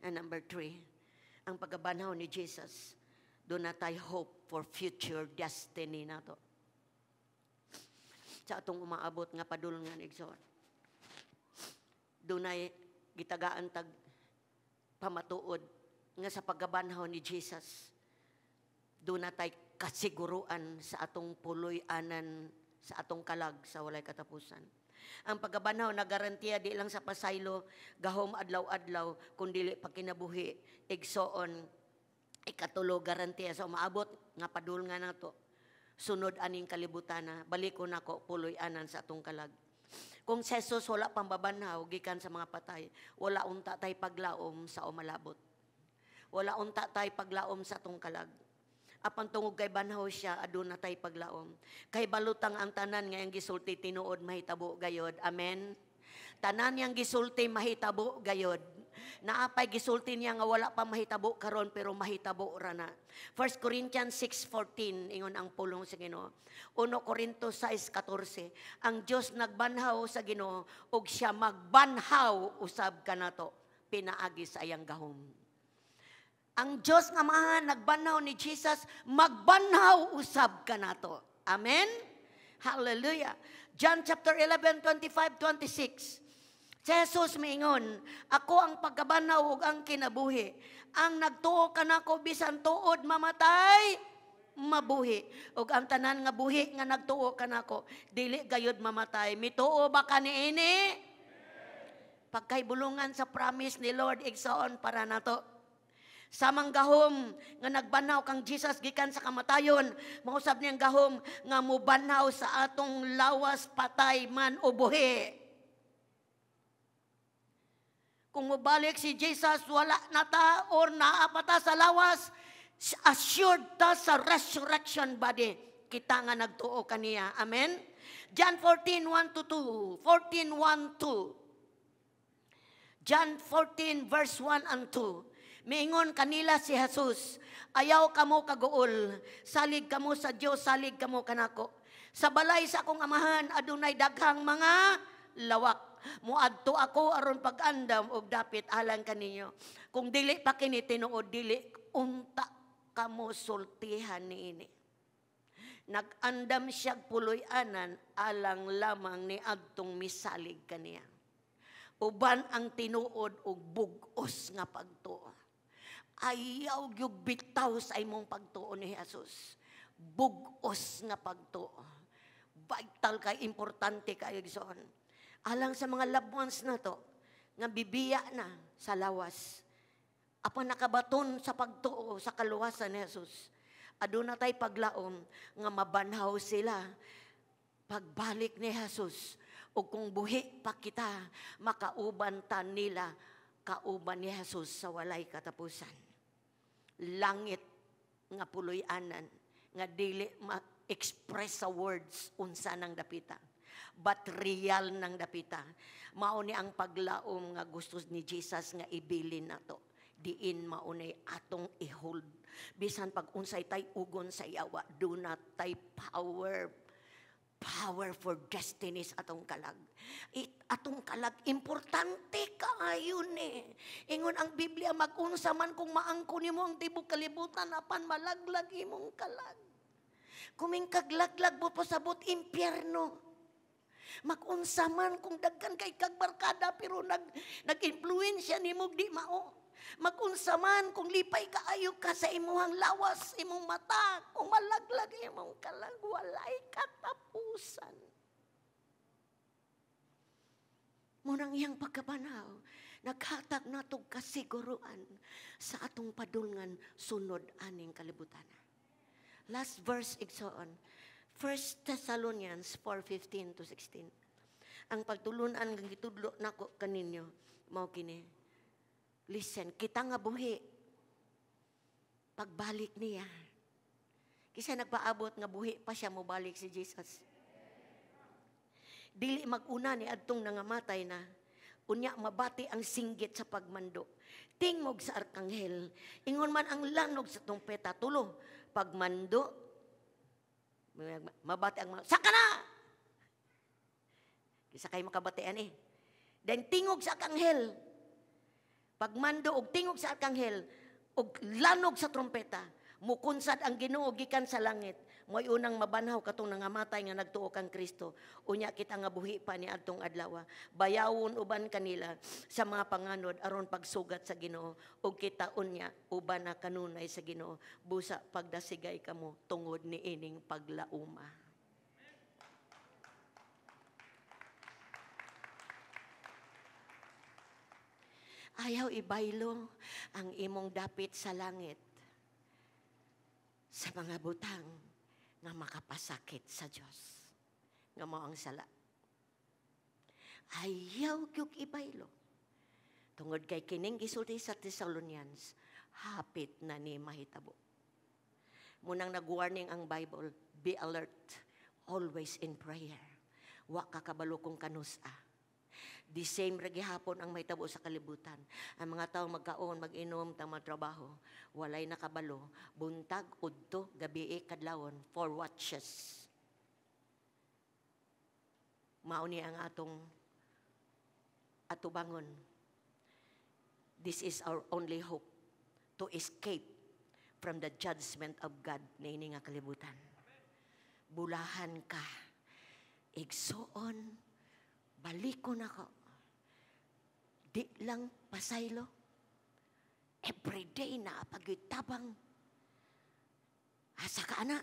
And number three, ang pagkabanhaw ni Jesus, duna tay hope for future destiny nato. Sa atong umaabot nga padulngan, igsoon. Dunay gitagaan tag pamatuod nga sa pagkabanhaw ni Jesus, duna tay kasiguruan sa atong puloy-anan sa atong kalag sa walay katapusan. Ang pagkabanhaw nagarantiya di lang sa pasaylo, gahom adlaw-adlaw, kun dili pa kinabuhi, igsoon. Ikatulo, garantiya sa umaabot nga padulngan nato. Sunod aning kalibutana, balikon nako puloy-anan sa atong kalag. Kung si Jesus wala pang babanhaw gikan sa mga patay, wala unta tay paglaom sa umalabot. Wala unta tay paglaom sa atong kalag. Apan tungod kay banhaw siya, aduna tay paglaom. Kay balutang ang tanan nga iyang gisulti tinuod mahitabo gayod. Amen. Tanan niyang gisulti mahitabo gayod. Naapay gisulti niya nga wala pa mahitabo karon pero mahitabo ra na. 1 Corinthians 6:14, ingon ang pulong sa Ginoo. 1 Corinto 6:14, ang Dios nagbanhaw sa Ginoo ug siya magbanhaw usab kanato pinaagi sa iyang gahom. Ang Dios nga Amahan nagbanhaw ni Jesus, magbanhaw usab kanato. Amen. Hallelujah. John chapter 11, 25, 26. Si Jesus miingon, "Ako ang pagkabanhaw ug ang kinabuhi. Ang nagtuo kanako bisan tuod mamatay, mabuhi. Ug ang tanan nga buhi nga nagtuo kanako, dili gayud mamatay." Mituo ba ka niini? Pagkaybulungan sa promise ni Lord, igsoon, para nato. Samang gahom nga nagbanhaw kang Jesus gikan sa kamatayon, mausab niyang gahom nga mubanhaw sa atong lawas, patay man o buhi. Kung mobalik si Jesus, wala na ta or naa pa ta sa lawas, assured ta sa resurrection body. Kita nga nagtuo kaniya. Amen? John 14, 1 to 2. 14, 1, 2. John 14, verse 1 and 2. Miingon kanila si Jesus, "Ayaw kamo kaguol, salig kamo sa Dios, salig kamo kanako. Sa balay sa akong amahan, adunay daghang mga lawak. Muadto ako aron pag-andam og dapit alang kaninyo. Kung dili pa kini tinuod, dili unta kamo sultihan niini." Nag-andam siya puloy-anan alang lamang ni adtong misalig kaniya. Uban ang tinuod og bug-os nga pagtuo. Ayaw gyud bitaw sa imong pagtuo ni Jesus. Bug-os nga pagtuo. Vital kay, importante kayo, igsoon. Alang sa mga loved ones na to, nga bibiya na sa lawas. Apan nakabaton sa pagtuo sa kaluwasan ni Jesus. Aduna tay paglaom nga mabanhaw sila pagbalik ni Jesus. O kung buhi pa kita, makauban ta nila, kauban ni Jesus sa walay katapusan. Langit nga puloy-anan, nga dili ma-express sa words unsa nang dapita. But real nang dapita. Mao ni ang paglaom nga gusto ni Jesus nga ibilin nato. Diin maunay atong i-hold. Bisan pag unsay tay ugon sa yawa, duna tay power. Power for destinies atong kalag. Atong kalag, importante kaayo ni. Ingon ang Biblia, mag-unsa man kung maangko nimo ang tibok kalibutan, apan malaglag imong kalag. Kumingkag laglag mo pasabot impyerno. Magunsa man kung daghan kay kag barkada pero nag-influensya nimo di mao. Magunsa man kung lipay kaayo ka sa imuhang lawas, imong mata, kung malaglag imong kalag, walay katapusan. Munang iyang pagkabanaw, naghatag natog kasiguruan sa atong padulngan sunod aning kalibutan. Last verse, igsoon. 1 Thessalonians 4:15-16. Ang pagtulunan nga gitudlo nako kaninyo mao kini. Listen, kita nga buhi pagbalik niya. Kisa nagpaabot nga buhi pa siya mobalik si Jesus. Dili mag-una ni adtong nangamatay na. Unya mabati ang singgit sa pagmando. Tingog sa arkanghel. Ingon man ang lanog sa tumpeta. Tulo, pagmando, mabati ang mga, saka na! Kisa kayo makabatian eh. Then tingog sa arkanghel. Pagmando og tingog sa arkanghel, og lanog sa trumpeta, mukunsad ang Ginoo gikan sa langit. Mo'y unang mabanhaw katong nangamatay nga nagtuo kang Kristo. Unya kita nga buhi pa ni adtong adlaw. Bayawon uban kanila sa mga panganod aron pagsugat sa Ginoo ug kita unya uban na kanunay sa Ginoo. Busa pagdasigay kamo tungod ni ining paglauma. Ayaw ibaylo ang imong dapit sa langit sa mga butang nga makapasakit sa Dios nga mao ang sala. Ayaw gyud ibaylo tungod kay kining gisulti sa Thessalonians, hapit na ni mahitabo. Munang nag-warning ang Bible, be alert, always in prayer. Wa ka kabalo kung kanus-a. The same ra gihapon ang mahitabo sa kalibutan. Ang mga tao magkaon, mag-inom, tama trabaho, walay nakabalo, buntag, udto, gabi, kadlawon, 4 watches. Mao ni ang atong atubangon. This is our only hope to escape from the judgment of God niini nga kalibutan. Bulahan ka, igsuon, balikon ako. Di lang pasaylo. Every day na pagyitabang. Asa ka ana?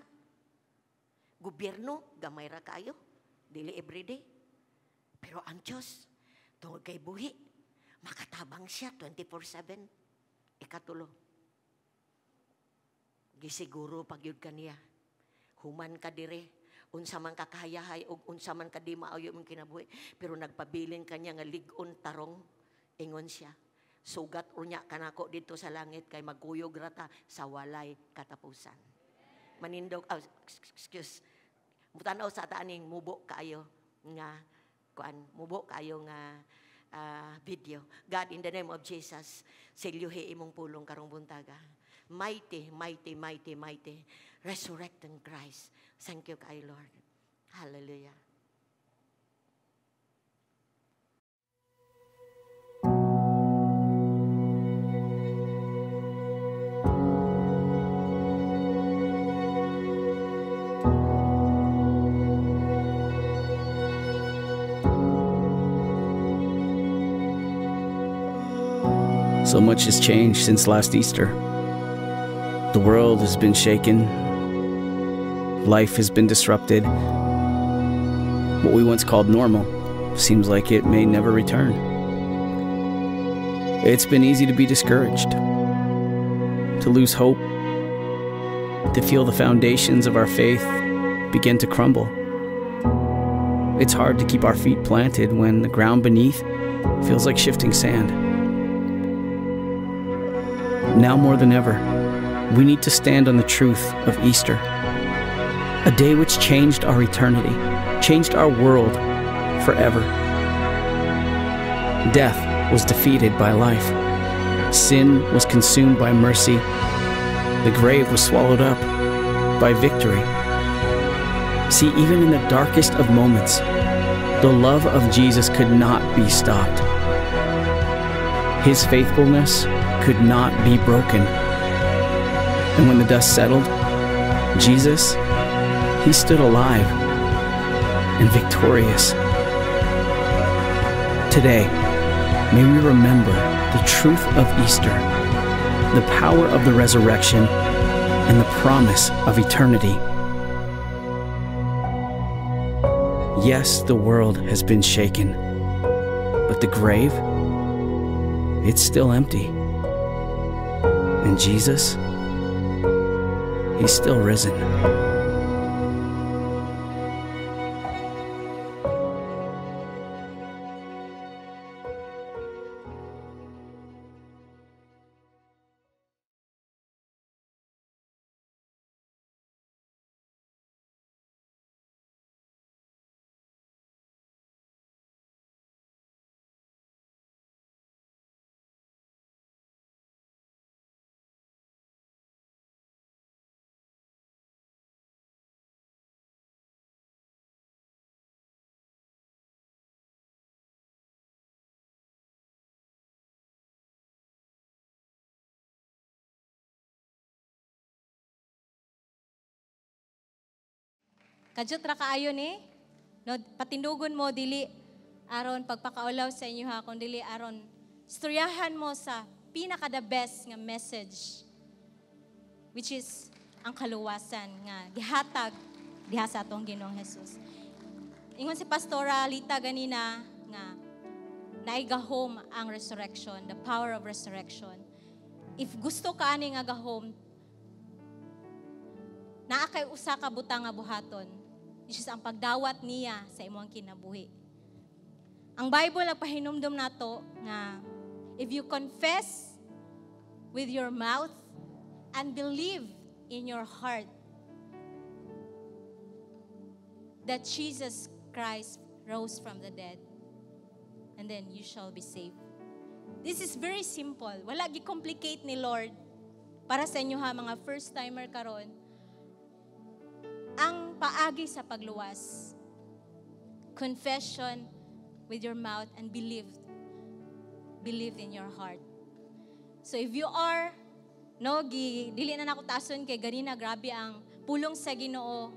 Gobyerno, gamay ra kaayo. Dili every day. Pero ang Diyos, tungod kay buhi, makatabang siya 24/7. Ikatulo. Gisiguro pagyud kaniya. Human ka dire. Unsa man kakahayahay og unsa man ka di maayo imong kinabuhi, pero nagpabilin kanya nga lig-on tarong, ingon siya. Sugat unya kanako dito sa langit kay magkuyog rata sa walay katapusan. Manindog, excuse. Mutanaw sa taaning mubo kaayo nga kuan, mubo kaayo nga video. God, in the name of Jesus, silyuhi imong pulong karong buntaga. Mighty, mighty, mighty, mighty, resurrecting Christ. Thank you, kay Lord. Hallelujah. So much has changed since last Easter. The world has been shaken. Life has been disrupted. What we once called normal seems like it may never return. It's been easy to be discouraged, to lose hope, to feel the foundations of our faith begin to crumble. It's hard to keep our feet planted when the ground beneath feels like shifting sand. Now more than ever, we need to stand on the truth of Easter, a day which changed our eternity, changed our world forever. Death was defeated by life. Sin was consumed by mercy. The grave was swallowed up by victory. See, even in the darkest of moments, the love of Jesus could not be stopped. His faithfulness could not be broken. And when the dust settled, Jesus, he stood alive and victorious. Today, may we remember the truth of Easter, the power of the resurrection, and the promise of eternity. Yes, the world has been shaken, but the grave, it's still empty. And Jesus, he's still risen. Kadyot ra kaayo ni. No, patindugon mo dili aron pagpakaulaw sa inyo ha, kun dili aron istoryahan mo sa pinaka the best nga message, which is ang kaluwasan nga gihatag diha sa atong Ginoong Jesus. Ingon si Pastora Lita ganina nga naigahom ang resurrection, the power of resurrection. If gusto ka ani nga gahom, naa kay usa ka butang nga buhaton, which is ang pagdawat niya sa imong kinabuhi. Ang Bible nagpahinumdum nato nga if you confess with your mouth and believe in your heart that Jesus Christ rose from the dead, and then you shall be saved. This is very simple. Wala gi-complicate ni Lord. Para sa inyo ha, mga first-timer karon, ang paagi sa pagluwas, confession with your mouth and believe in your heart. So if you are, no, gi, dili na nako taason kay ganina grabe ang pulong sa Ginoo,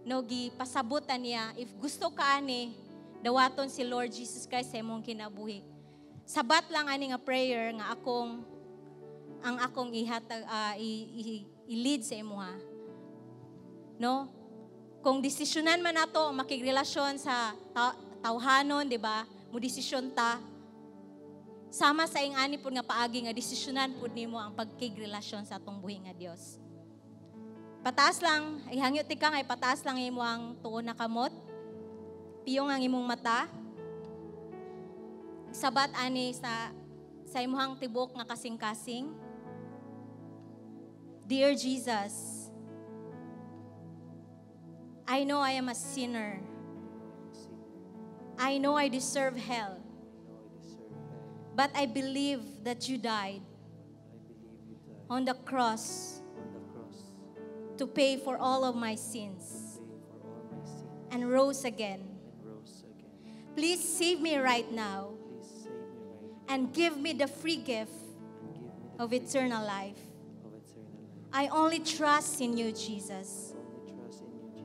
no, gi pasabutan niya, if gusto ka ani, dawaton si Lord Jesus Christ sa imong kinabuhi. Sabat lang ani nga prayer nga akong ang akong ihatag i-lead sa imuha. No? Kung desisyonan man nato makigrelasyon sa tawhanon, di ba? Mo desisyon ta. Sama sa ing-ani pud nga paagi nga desisyonan pud nimo ang pagkigrelasyon sa atong buhi nga Dios. Pataas lang, ihangyo ti ka nga pataas lang imo ang tuon na kamot. Piyong ang imong mata. Sabat ani sa imuhang tibok nga kasing-kasing. Dear Jesus, I know I am a sinner. I know I deserve hell. But I believe that you died on the cross to pay for all of my sins and rose again. Please save me right now and give me the free gift of eternal life. I only trust in you, Jesus.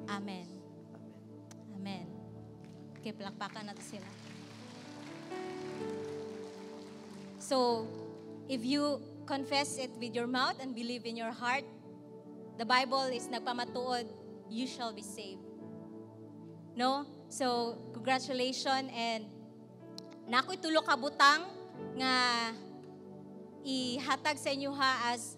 Amen. Amen. Okay, palakpakan natin sila. So, if you confess it with your mouth and believe in your heart, the Bible is nagpamatuod, you shall be saved. No? So, congratulations and nakoy tulo ka butang nga ihatag sa inyo ha as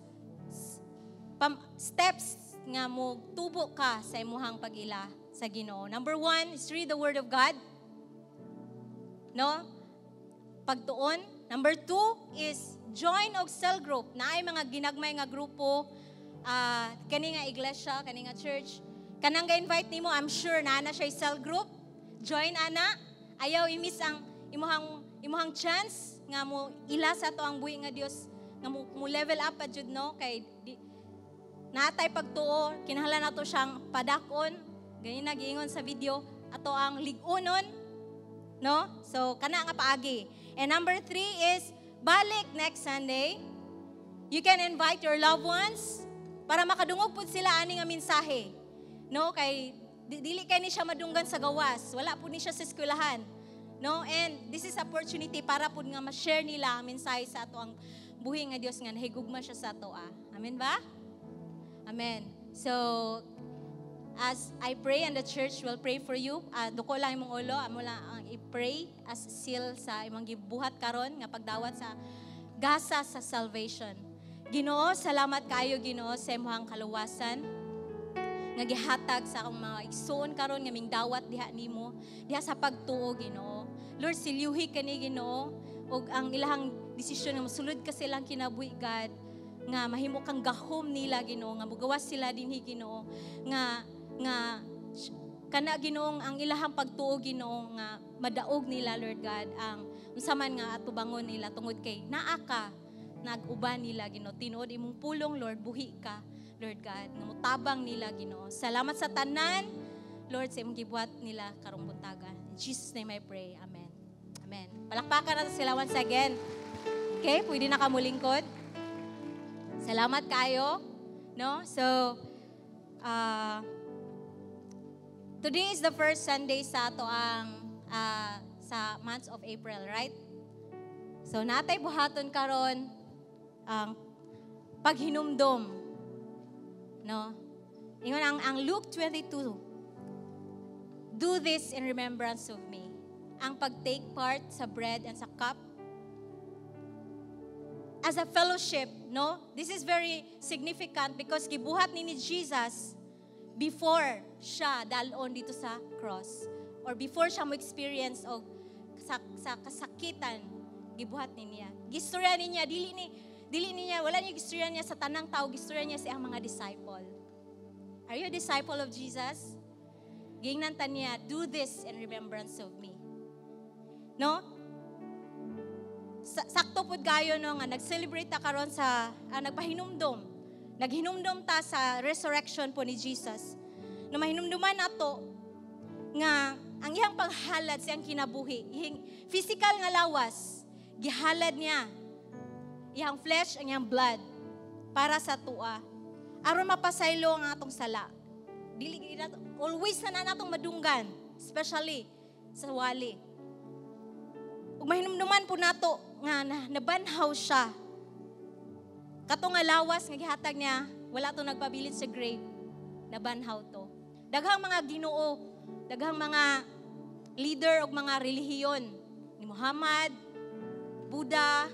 steps nga mo tubo ka sa imuhang pag-ila sa Ginoo. Number 1 is read the Word of God. No? Pagtuon. Number 2 is join og cell group. Naay mga ginagmay nga grupo, kani nga iglesia, kani nga church. Kanang ga-invite nimo, I'm sure naa na siya cell group. Join ana. Ayaw i-miss ang imuhang chance nga mo ila sa ato ang buhi nga Dios nga mo level up pa jud, no, kay naatay pagtuo, kinahanglan nato siyang padakon. Ganyan nagiingon sa video, ato ang lig-unon, no? So kana nga paagi. And number 3 is balik next Sunday. You can invite your loved ones para makadungog pud sila ani nga mensahe. No, kay dili kay ni siya madunggan sa gawas, wala pud ni siya sa eskwelahan. No? And this is opportunity para pud nga ma-share nila ang mensahe sa ato ang buhi nga Dios nga nahigugma siya sa ato. Ah. Amen ba? Amen. So, as I pray and the church will pray for you, duko lang imong ulo, amo lang ang i-pray as seal sa imong gibuhat karon nga pagdawat sa gasa sa salvation. Ginoo, salamat kayo Ginoo sa imong kaluwasan nga gihatag sa akong mga igsoon karon nga mingdawat diha nimo, diha sa pagtuo Ginoo. Lord, silyuhi kani Ginoo ug ang ilahang desisyon nga mosulod ka sa ilang kinabuhi God, nga mahimo kang gahom nila Ginoo, nga mogawas sila dinhi Ginoo, nga nga kana Ginoo ang ilahang pagtuo Ginoo nga madaog nila Lord God ang unsa man nga atubangon nila tungod kay naa ka nag-uban nila Ginoo. Tinuod imong pulong Lord, buhi ka Lord God, nga motabang nila Ginoo. Salamat sa tanan Lord sa imong gibuhat nila karong buntaga. In Jesus name I pray. Amen. Amen. Palakpakan natin sila once again. Okay, pwede na ka mulingkod. Salamat kayo. No? So, today is the first Sunday sa ato ang sa month of April, right? So, natay buhaton karon ang paghinumdom. No? Ingon ang Luke 22. Do this in remembrance of me. Ang pag-take part sa bread and sa cup as a fellowship, no? This is very significant because gibuhat ni Jesus before siya dalon dito sa cross or before siya mo experience og sa kasakitan, gibuhat ni niya. Gistorya niya, dili niya, wala niya gistorya niya sa tanang tao, gistorya niya sa iyang mga disciple. Are you a disciple of Jesus? Giingnan ta niya, do this in remembrance of me. No? Sakto pud kayo no nga nag-celebrate ta karon sa nagpahinumdom. Naghinumdom ta sa resurrection po ni Jesus. No mahinumduman nato nga ang iyang paghalad sa iyang kinabuhi, iyang physical nga lawas, gihalad niya iyang flesh ang iyang blood para sa tua. Aron mapasaylo ang atong sala. Dili always na natong madunggan, especially sa wali. Ug mahinumduman po nato nga nabanhaw siya. Kato nga lawas nga gihatag niya, wala to nagpabilin sa grave. Nabanhaw to. Daghang mga Ginoo, daghang mga leader og mga relihiyon, ni Muhammad, Buddha,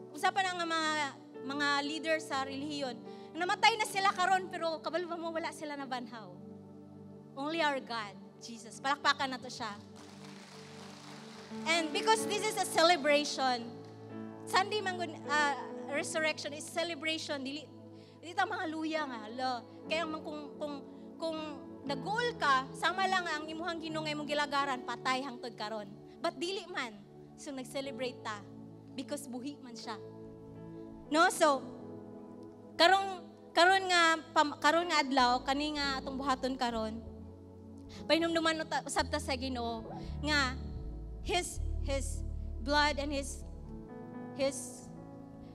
usa pa na nga mga leader sa relihiyon. Namatay na sila karon pero kabalo ba mo wala sila nabanhaw. Only our God, Jesus. Palakpakan nato siya. And because this is a celebration, Sunday man resurrection is celebration. Dili ta mga luya nga. Hala. Kaya man kung nag-goal ka, sama lang ang imuhang Ginoo nga imong gilagaran, patay hangtod karon. But dili man. So nag-celebrate ta because buhi man siya. No, so karon nga adlaw kani nga atong buhaton karon. Pahinumduman usab ta sa Ginoo nga his blood and his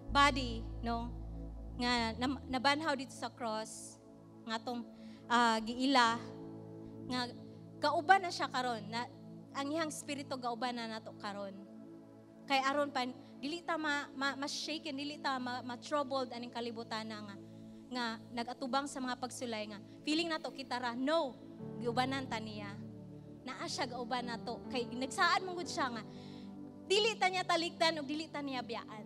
body, no, nga nabanhaw dito sa cross nga atong giila nga kauban na siya karon, na ang iyang espiritu gauban na nato karon. Kay aron pa dili ta ma-shaken, dili ta ma-troubled aning kalibutan na nga nagatubang sa mga pagsulay nga feeling nato kita ra, no, giubanan ta niya. Naa siya gauban nato kay nagsaad man gud siya nga dili ta niya talikdan ug dili ta niya biyaan.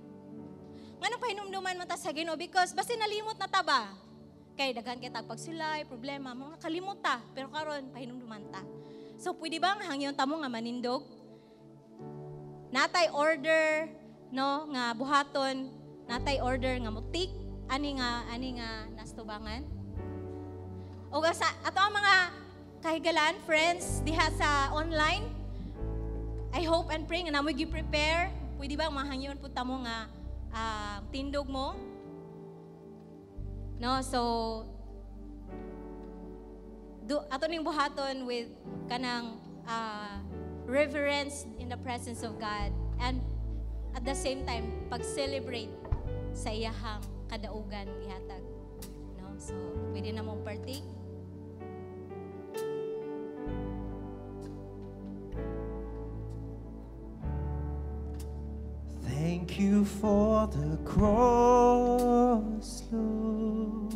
Nganong pahinumduman man ta sa Ginoo? Because basin nalimot na ta ba? Kay daghan kay tag pagsulay, problema, mga kalimot ta, pero karon pahinumduman ta. So pwede ba nga hangyon ta mo nga manindog? Natay order, no, nga buhaton, natay order nga mo take ani nga nastubangan. O sa ato ang mga kahigalaan, friends, diha sa online, I hope and pray nga namoy gi-prepare. Pwede ba mahangyon pud ta mo nga tindog mo? No, so ato ning buhaton with kanang reverence in the presence of God and at the same time pag-celebrate sa iyahang kadaugan gihatag. No? So pwede na mong partake. Thank you for the cross, Lord.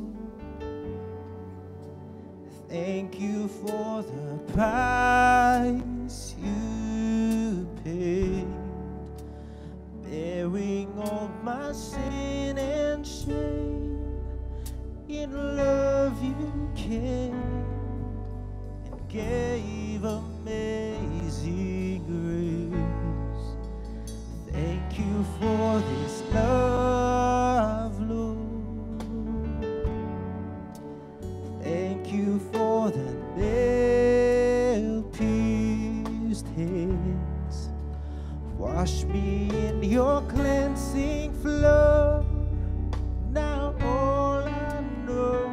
Thank you for the price you paid, bearing all my sin and shame. In love you came and gave amazing grace. Thank you for this love, Lord. Thank you for the nail-pierced hands. Wash me in your cleansing flow. Now all I know,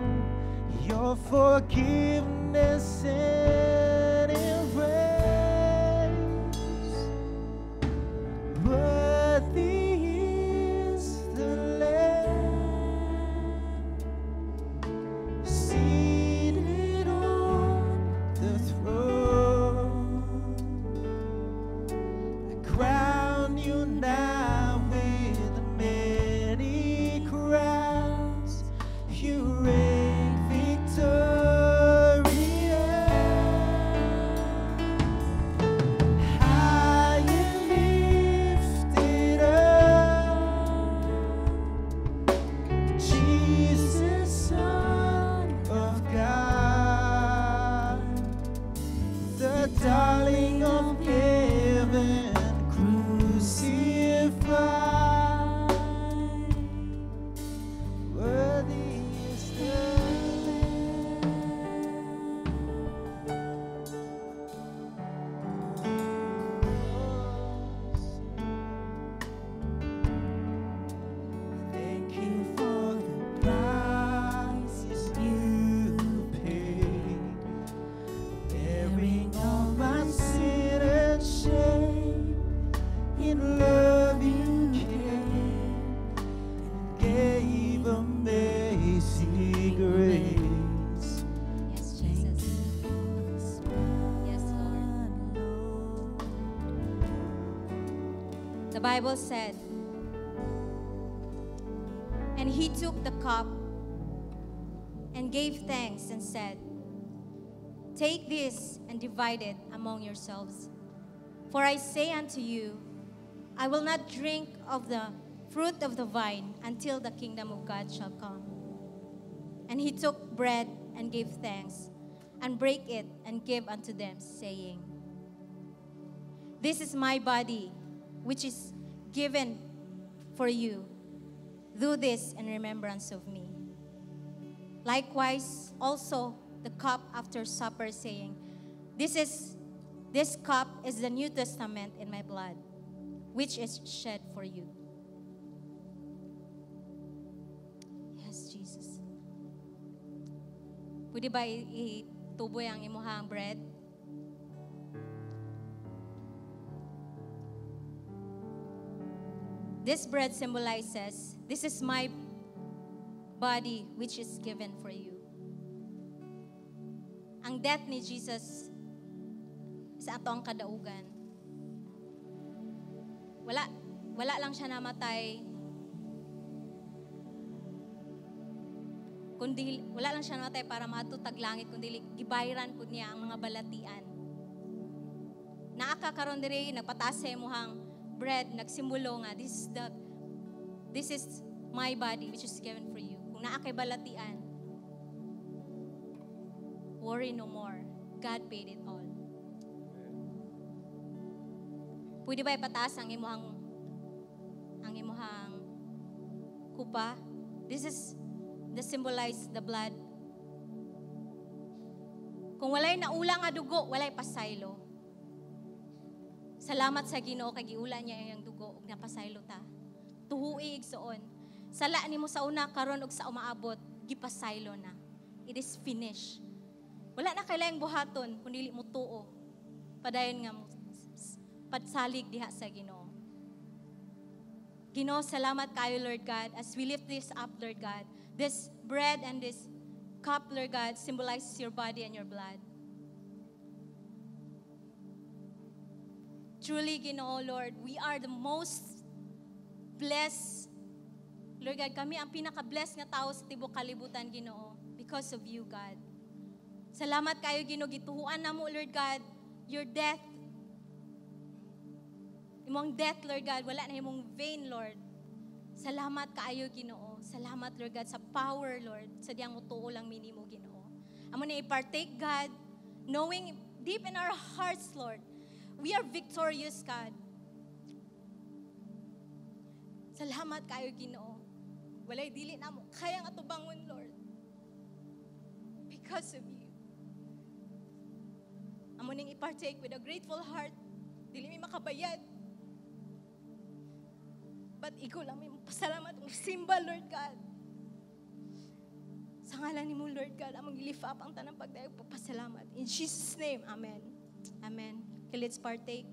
your forgiveness and embrace. Worthy is the Lamb seated on the throne. I crown you now with many crowns. You reign victorious. High and lifted up, Jesus, Son of God, the darling of heaven, crucified. Worthy is the Lamb. Thank you for the price you paid, bearing all my sin and shame. In love you came and gave amazing grace. Yes, Jesus. Yes, Lord. The Bible said, "And he took the cup and gave thanks and said, 'Take this and divide it among yourselves. For I say unto you, I will not drink of the fruit of the vine until the kingdom of God shall come.' And he took bread and gave thanks, and brake it and gave unto them, saying, 'This is my body, which is given for you. Do this in remembrance of me.' Likewise, also the cup after supper, saying, 'This cup is the New Testament in my blood, which is shed for you.'" Yes, Jesus. Pwede ba ituboy ang imuhang bread? This bread symbolizes, this is my body which is given for you. Ang death ni Jesus sa ato ang kadaugan. Wala lang siya namatay. Kundi wala lang siya namatay para maadto tag langit, kundi gibayran pud niya ang mga balatian. Naa ka karon diri nagpataas sa imong bread, nagsimbolo nga this is my body which is given for you. Kung naa kay balatian, worry no more. God paid it all. Pwede ba ipataas ang imuhang kupa? This is the symbolize the blood. Kung walay naula nga dugo, walay pasaylo. Salamat sa Ginoo kay giula niya iyang dugo ug napasaylo ta. Tuhui igsoon. Sala nimo sa una karon ug sa umaabot, gipasaylo na. It is finished. Wala na kailangang buhaton kun dili mo tuo. Padayon nga mo padsalig diha sa Ginoo. Ginoo, salamat kayo, Lord God, as we lift this up, Lord God. This bread and this cup, Lord God, symbolizes your body and your blood. Truly, Ginoo, Lord, we are the most Bless. Lord God, kami ang pinaka-blessed nga tao sa tibok kalibutan, Ginoo, because of you, God. Salamat kayo, Ginoo, gituhuan namo, Lord God, your death. Imong death, Lord God, wala na imong vain, Lord. Salamat kaayo, Ginoo. Salamat, Lord God, sa power, Lord, sa diyang mutuo lang minimo, Ginoo. Amo na i-partake, God, knowing deep in our hearts, Lord, we are victorious, God. Salamat kayo, Ginoo. Walay dili na mo kaya nga tubangon, Lord. Because of you. Amo ning i-partake with a grateful heart. Dili mi makabayad. But ikaw lang may pasalamat ang simba, Lord God. Sa ngalan ni mo, Lord God, among i-lift up ang tanang pagdayag pagpasalamat. In Jesus' name, Amen. Amen. Okay, let's partake.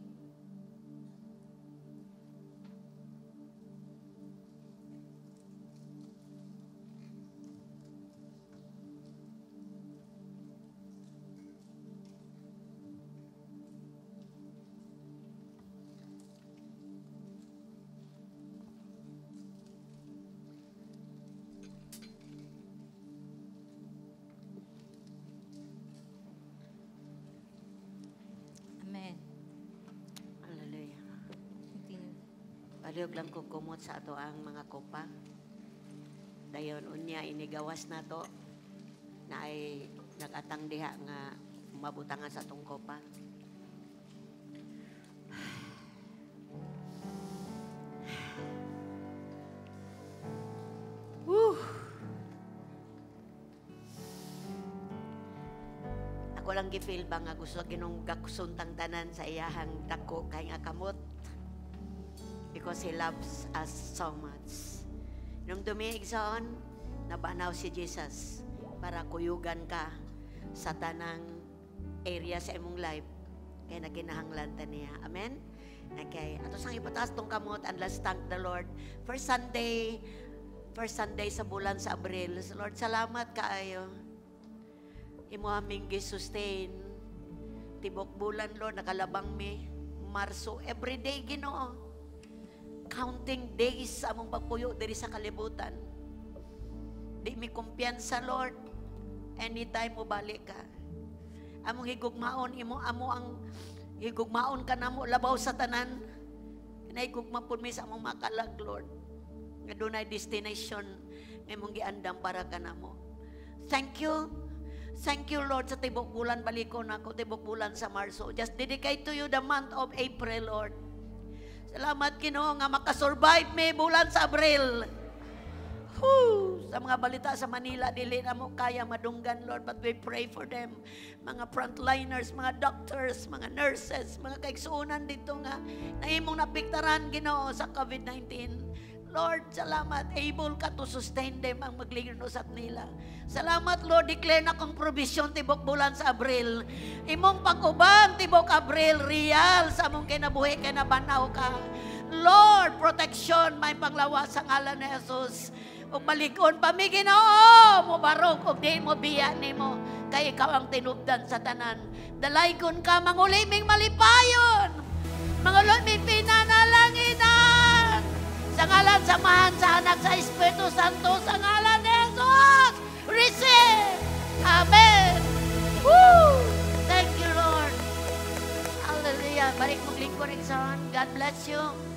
Amen. Hallelujah. Continue. Palihog lang ko kumot sa ato ang mga kopa. Dayon unya inigawas na to na ay nagatang diha nga mabutangan sa atong kopa. Woo! Ako lang gi-feel ba nga gusto Ginoong gaksuntang tanan sa iyahang dako kay nga kamot. Because He loves us so much. Nung dumiigsoon, nabanaw si Jesus para kuyugan ka sa tanang area sa imong life. Kaya naginahanglan ta niya. Amen? Okay. Ato sang ipataas tong kamot and let's thank the Lord. First Sunday sa bulan sa Abril. Lord, salamat kaayo. Imo aming gi-sustain. Tibok bulan, Lord, nakalabang mi. Marso, everyday, Ginoo. Counting days sa among pagpuyo diri sa kalibutan. Di mi kumpiyansa, Lord. Anytime mo balik ka. Among higugmaon, imo amo ang higugmaon ka namo labaw sa tanan. Nahigugma pud mi sa among makalag, Lord. Nga dunay destination nga imong giandam para kanamo. Thank you. Thank you, Lord, sa tibok bulan balikon ako, tibok bulan sa Marso. Just dedicate to you the month of April, Lord. Salamat, Ginoo, nga makasurvive mi bulan sa Abril. Whew! Sa mga balita sa Manila, dili na mo kaya madunggan, Lord, but we pray for them. Mga frontliners, mga doctors, mga nurses, mga kaigsuonan dito nga naimong napiktaran, Ginoo, sa COVID-19. Lord, salamat. Able ka to sustain them ang maglingnos at nila. Salamat, Lord. Declare na kong provision tibok bulan sa Abril. Imong pag-uban tibok Abril, real sa among kinabuhi, kinabanaw ka. Lord, protection, may panglawas sa ngalan ni Jesus. Ug malig-on pa mi Ginoo, mobarog og di mo biya nimo kay ikaw ang tinubdan sa tanan. Dalaygon ka manguli ming malipayon. Manguli ming pinanalanginan. Sa ngalan sa Amahan, sa Anak, sa Espiritu Santo, sa ngalan ni Jesus, receive. Amen. Woo! Thank you, Lord. Hallelujah. Balik mong lingkod, Exxon. God bless you.